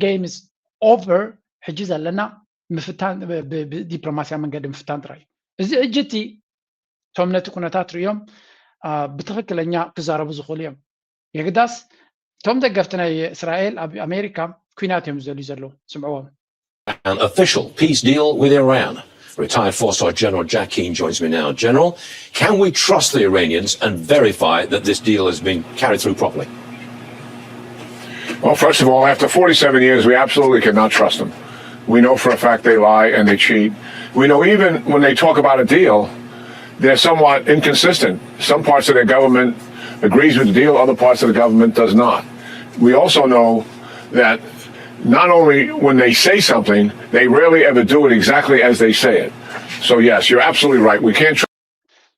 game is over። ሕጂ ዘለና ምፍታን ብዲፕሎማሲያ መንገዲ ምፍታን ጥራይ እዩ። እዚ ሕጂ እቲ እቶም ነቲ ኩነታት ርእዮም ብትኽክለኛ ክዛረቡ ዝኽእሉ እዮም። የግዳስ እቶም ደገፍቲ ናይ እስራኤል ኣብ ኣሜሪካ ኩናት እዮም ዝደልዩ ዘለዉ። ስምዕዎም። An official peace deal with Iran. Retired four-star General Jack Keane joins me now. General, can we trust the Iranians and verify that this deal has been carried through properly? Well, first of all, after forty-seven years, we absolutely cannot trust them. We know for a fact they lie and they cheat. We know even when they talk about a deal, they're somewhat inconsistent. Some parts of their government agrees with the deal, other parts of the government does not. We also know that not only when they say something, they rarely ever do it exactly as they say it. So yes, you're absolutely right. We can't trust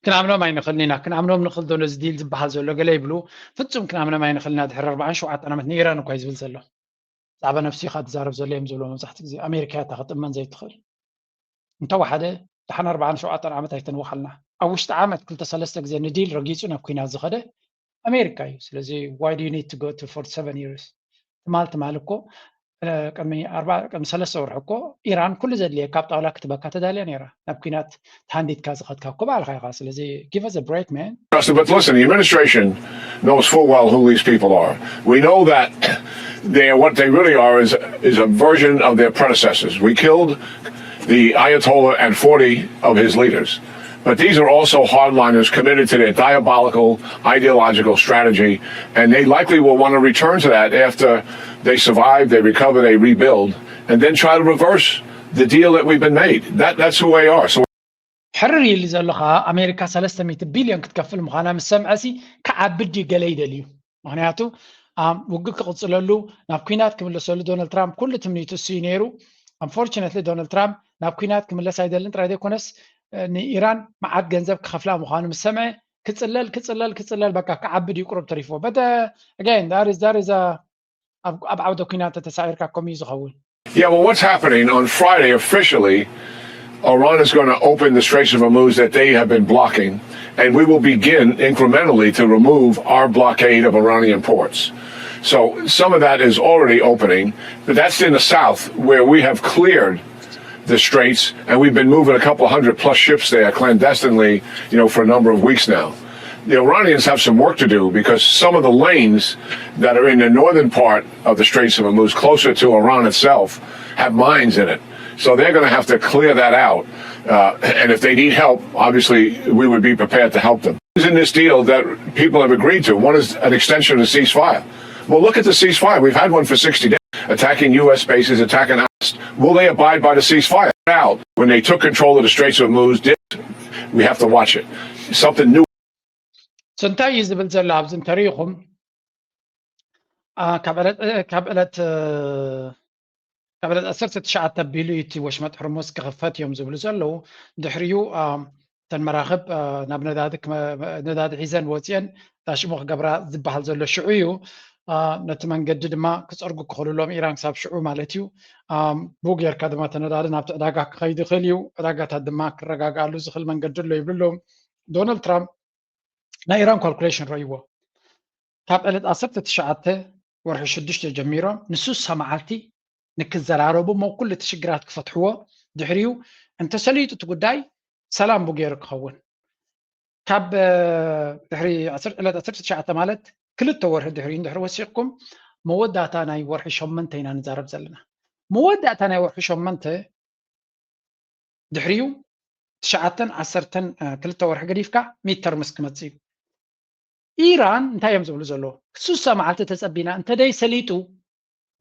ክንኣምኖም ኣይንኽእልን ኢና። ክንኣምኖም ንኽእል ዶ ነዚ ዲል ዝበሃል ዘሎ ገለ ይብሉ። ፍጹም ክንኣምኖም ኣይንኽእልን ኢና። ድሕሪ ኣርባዓን ሸውዓተን ዓመት ንኢራን እኳ እዩ ዝብል ዘሎ። ብዛዕባ ነብሱ ኢኻ ትዛረብ ዘሎ እዮም ዝብሉ መብዛሕትኡ ግዜ። ኣሜሪካ እያ እታ ክትእመን ዘይትኽእል። እንተወሓደ ደሓን ኣርባዓን ሸውዓተን ዓመት ኣይተንውሓልና። ኣብ ውሽጢ ዓመት ክልተ ሰለስተ ግዜ ንዲል ረጊጹ ናብ ኩናት ዝኸደ ኣሜሪካ እዩ። ስለዚ why do you need to go to forty-seven years? ትማል ትማል እኮ ቅድሚ ሰለስተ ወርሒ እኮ ኢራን ኩሉ ዘድልየካ ኣብ ጣውላ ክትበካ ተዳልያ ነይራ። ናብ ኩናት ተሃንዲድካ ዝኸድካ እኮ ባዕልኻ ኢኻ። ስለዚ give us a break, man. But listen, the administration knows full well who these people are. We know that they what they really are is is a version of their predecessors. We killed the Ayatollah and forty of his leaders. But these are also hardliners committed to their diabolical ideological strategy, and they likely will want to return to that after they survive, they recover, they rebuild, and then try to reverse the deal that we've been made. That, that's who they are. So ሕርር ኢሉ ዘሎ ከዓ ኣሜሪካ ሰለስተ ሚእቲ ቢልዮን ክትከፍል ምዃና ምስ ሰምዐሲ ክዓብድ እዩ ገለ ይደልዩ። ምክንያቱ ውግእ ክቕፅለሉ ናብ ኩናት ክምለሰሉ ዶናልድ ትራምፕ ኩሉ ትምኒቱ እሱ እዩ ነይሩ። Unfortunately ዶናልድ ትራምፕ ናብ ኩናት ክምለስ ኣይደልን ጥራይ ዘይኮነስ ንኢራን መዓት ገንዘብ ክኸፍላ ምዃኑ ምስ ሰምዐ ክፅለል ክፅለል ክፅለል በቃ ክዓብድ እዩ ቁሩብ ተሪፍዎ። But again that is that is ኣብ ዓውደ ኩናት ተተሳዒርካ ከምኡ እዩ ዝኸውን። Yeah, well, what's happening on Friday officially, Iran is going to open the Straits of Hormuz that they have been blocking, and we will begin incrementally to remove our blockade of Iranian ports. So some of that is already opening, but that's in the south where we have cleared the straits, and we've been moving a couple hundred plus ships there clandestinely, you know, for a number of weeks now. The Iranians have some work to do because some of the lanes that are in the northern part of the Straits of Hormuz, closer to Iran itself, have mines in it. So they're going to have to clear that out. Uh, and if they need help, obviously we would be prepared to help them. In this deal that people have agreed to, one is an extension of the ceasefire. Well, look at the ceasefire. We've had one for sixty days, attacking U S bases, attacking us. Will they abide by the ceasefire? Now, when they took control of the Straits of Hormuz, we have to watch it. Something new. So እንታይ እዩ ዝብል ዘሎ ኣብዚ እንተሪኢኹም ካብ ዕለት ካብ ዕለት ካብ ዕለት ዓሰርተ ትሽዓተ ኣቢሉ እዩ እቲ ወሽመጥ ሕርሙዝ ክኽፈት እዮም ዝብሉ ዘለዉ። ድሕሪኡ እተን መራኽብ ናብ ነዳዲ ነዳዲ ሒዘን ወፂአን ዳሽሙ ክገብራ ዝበሃል ዘሎ ሽዑ እዩ። ነቲ መንገዲ ድማ ክፀርጉ ክኽእሉ ኣለዎም ኢራን ክሳብ ሽዑ ማለት እዩ። ብኡ ጌርካ ድማ እቲ ነዳዲ ናብቲ ዕዳጋ ክኸይድ ይኽእል እዩ። ዕዳጋታት ድማ ክረጋግኣሉ ዝኽእል መንገዲ ኣሎ ይብሉ ኣለዉ። ዶናልድ ትራምፕ ናይ ኢራን ካልኩሌሽን ረእይዎ። ካብ ዕለት ዓሰርተ ትሽዓተ ወርሒ ሽዱሽተ ጀሚሮም ንስሳ መዓልቲ ንክዘራረቡ እሞ ኩሉ እቲ ሽግራት ክፈትሕዎ ድሕሪኡ እንተሰሊጡ እቲ ጉዳይ ሰላም ብኡ ገይሩ ክኸውን ካብ ድሕሪ ዕለት ዓሰርተ ትሽዓተ ማለት ክልተ ወርሒ ድሕሪኡ እንድሕሪ ወሲኽኩም መወዳእታ ናይ ወርሒ ሸመንተ ኢና ንዛረብ ዘለና። መወዳእታ ናይ ወርሒ ሸመንተ ድሕሪኡ ትሽዓተን ዓሰርተን ክልተ ወርሒ ገዲፍካ ሚድ ተርምስ ክመፅእ እዩ። ኢራን እንታይ እዮም ዝብሉ ዘለዉ? ሱሳ መዓልቲ ተፀቢና እንተደይ ሰሊጡ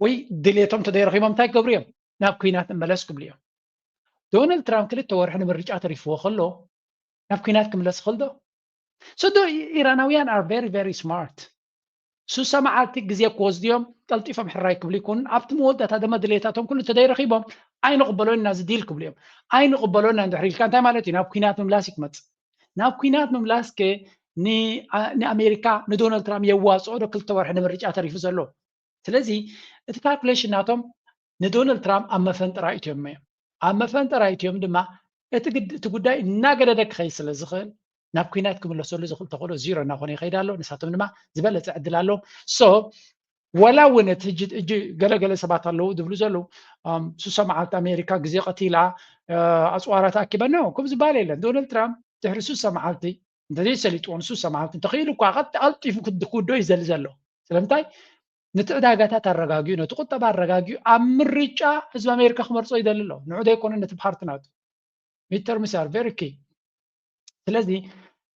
ወይ ድሌቶም እንተደይ ረኺቦም እንታይ ክገብሩ እዮም? ናብ ኩናት እመለስ ክብሉ እዮም። ዶናልድ ትራምፕ ክልተ ወርሒ ንምርጫ ተሪፍዎ ከሎ ናብ ኩናት ክምለስ ይኽእል ዶ? So the ኢራናውያን are very very smart። ሱሳ መዓልቲ ግዜ ክወስዱ እዮም፣ ቀልጢፎም ሕራይ ክብሉ ይኮኑን ኣብቲ መወዳእታ ደማ ድሌታቶም ኩሉ እንተደይ ረኺቦም ኣይንቕበሎን ኢና ዝዲል ክብሉ እዮም። ኣይንቕበሎን ኢና እንድሕር ኢልካ እንታይ ማለት እዩ? ናብ ኩናት ምምላስ እዩ ክመፅእ። ናብ ኩናት ምምላስ ከ ንኣሜሪካ ንዶናልድ ትራምፕ የዋፅኦ ዶ ክልተ ወርሒ ንምርጫ ተሪፉ ዘሎ? ስለዚ እቲ ካልኩሌሽን ናቶም ንዶናልድ ትራምፕ ኣብ መፈንጠራ እትዮም እዮም። ኣብ መፈንጠራ እትዮም ድማ እቲ ጉዳይ እናገደደ ክኸይድ ስለ ዝኽእል ናብ ኩናት ክምለሰሉ ዝኽእል ተኽእሎ ዚሮ እናኾነ ይኸይድ ኣሎ። ንሳቶም ድማ ዝበለፀ ዕድል ኣለዎም። So ወላ እውን እቲ ሕጂ ገለገለ ሰባት ኣለዉ ዝብሉ ዘለዉ ሱሳ መዓልቲ ኣሜሪካ ግዜ ቀቲላ ኣፅዋራ ተኣኪበ ኖ ክም ዝበሃል የለን። ዶናልድ ትራምፕ ድሕሪ ሱሳ መዓልቲ እንተዘይሰሊጥዎ ንሱሳ መዓልቲ እንተኽኢሉ እኳ ቀልጢፉ ክውዶ ይዘሊ ዘሎ። ስለምንታይ? ነቲ ዕዳጋታት ኣረጋጊኡ፣ ነቲ ቁጠባ ኣረጋጊኡ ኣብ ምርጫ ህዝቢ ኣሜሪካ ክመርፆ ይደሊ ኣሎ። ንዑ ዘይኮነ ነቲ ፓርቲ ናቱ ሚድ ተርምስ are very key። ስለዚ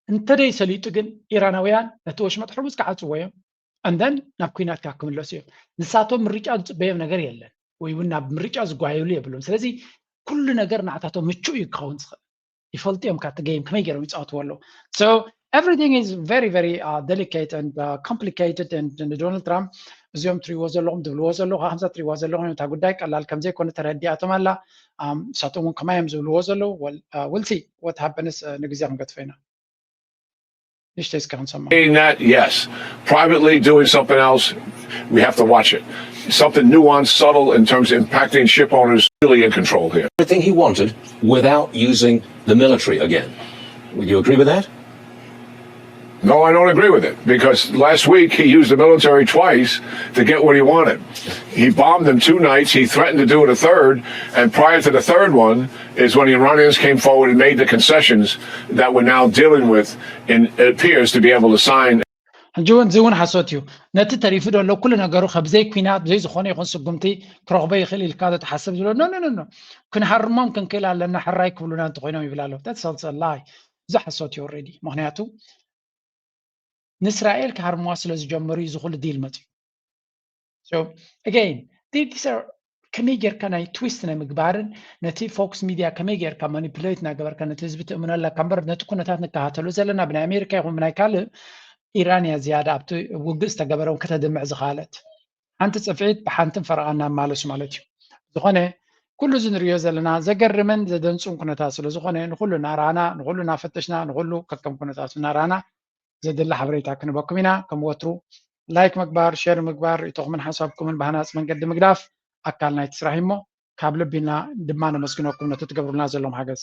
እንተደይ ሰሊጡ ግን ኢራናውያን ነቲ ወሽመጥ ሕርሙዝ ክዓፅዎ እዮም። And then ናብ ኩናት ካብ ክምለሱ እዮም። ንሳቶም ምርጫ ዝፅበዮም ነገር የለን ወይ እውን ናብ ምርጫ ዝጓየሉ የብሎም። ስለዚ ኩሉ ነገር ንዓታቶም ምቹእ እዩ ክኸውን ዝኽእል። ይፈልጡ እዮም ካብቲ game ከመይ ገይሮም ይፃወትዎ ኣለዉ። So everything is very very delicate and complicated and ንዶናልድ ትራምፕ እዚኦም ትሪእዎ ዘለኹም ትብልዎ ዘለኹ ከምዛ ትሪእዋ ዘለኹም እታ ጉዳይ ቀላል ከምዘይኮነ ተረዲኣቶም ኣላ። ንሳቶም እውን ከማይ እዮም ዝብልዎ ዘለዉ። We'll see what happens። ንግዜ ክንገድፎ ኢና። ንሽተይ እስከ ክንሰማ። Saying that, yes. Privately doing something else, we have to watch it. Something nuanced, subtle in terms of impacting ship owners, really in control here. Everything he wanted without using the military again. Would you agree with that? No, I don't agree with it because last week he used the military twice to get what he wanted. He bombed them two nights. He threatened to do it a third. And prior to the third one is when the Iranians came forward and made the concessions that we're now dealing with and it appears to be able to sign. ሕጂ እውን እዚ እውን ሓሶት እዩ። ነቲ ተሪፉ ዘሎ ኩሉ ነገሩ ከብዘይ ኩናት ብዘይ ዝኾነ ይኹን ስጉምቲ ክረኽቦ ይኽእል ኢልካ ዶ ትሓስብ ዝብሎ no no no no ክንሃርሞም ክንክእል ኣለና ሕራይ ክብሉና እንተኮይኖም ይብል ኣሎ። That's also a lie። እዚ ሓሶት እዩ already። ምክንያቱ ንእስራኤል ክሃርምዋ ስለ ዝጀመሩ እዩ ዝኩሉ ዲል መፅዩ። So again these are ከመይ ጌርካ ናይ twist ናይ ምግባርን ነቲ ፎክስ ሚድያ ከመይ ጌርካ ማኒፕሌት እናገበርካ ነቲ ህዝቢ ትእምኖ ኣለካ እምበር ነቲ ኩነታት ንከታተሎ ዘለና ብናይ ኣሜሪካ ይኹን ብናይ ካልእ ኢራን እያ ዝያዳ ኣብቲ ውግእ ዝተገበረ እውን ከተድምዕ ዝኸኣለት። ሓንቲ ፅፍዒት ብሓንትን ፈረቓን እናመላለሱ ማለት እዩ። ዝኾነ ኩሉ እዚ ንሪኦ ዘለና ዘገርምን ዘደንፁን ኩነታት ስለ ዝኾነ ንኹሉ እናረኣና ንኹሉ እናፈተሽና ንኹሉ ከከም ኩነታቱ እናረኣና ዘድሊ ሓበሬታ ክንበኩም ኢና። ከም ወትሩ ላይክ ምግባር፣ ሸር ምግባር፣ ርእይቶኹምን ሓሳብኩምን ብሃናፂ መንገዲ ምግዳፍ ኣካል ናይቲ ስራሕ እዩ እሞ ካብ ልቢ ኢልና ድማ ነመስግነኩም ነቲ ትገብሩልና ዘለኹም ሓገዝ።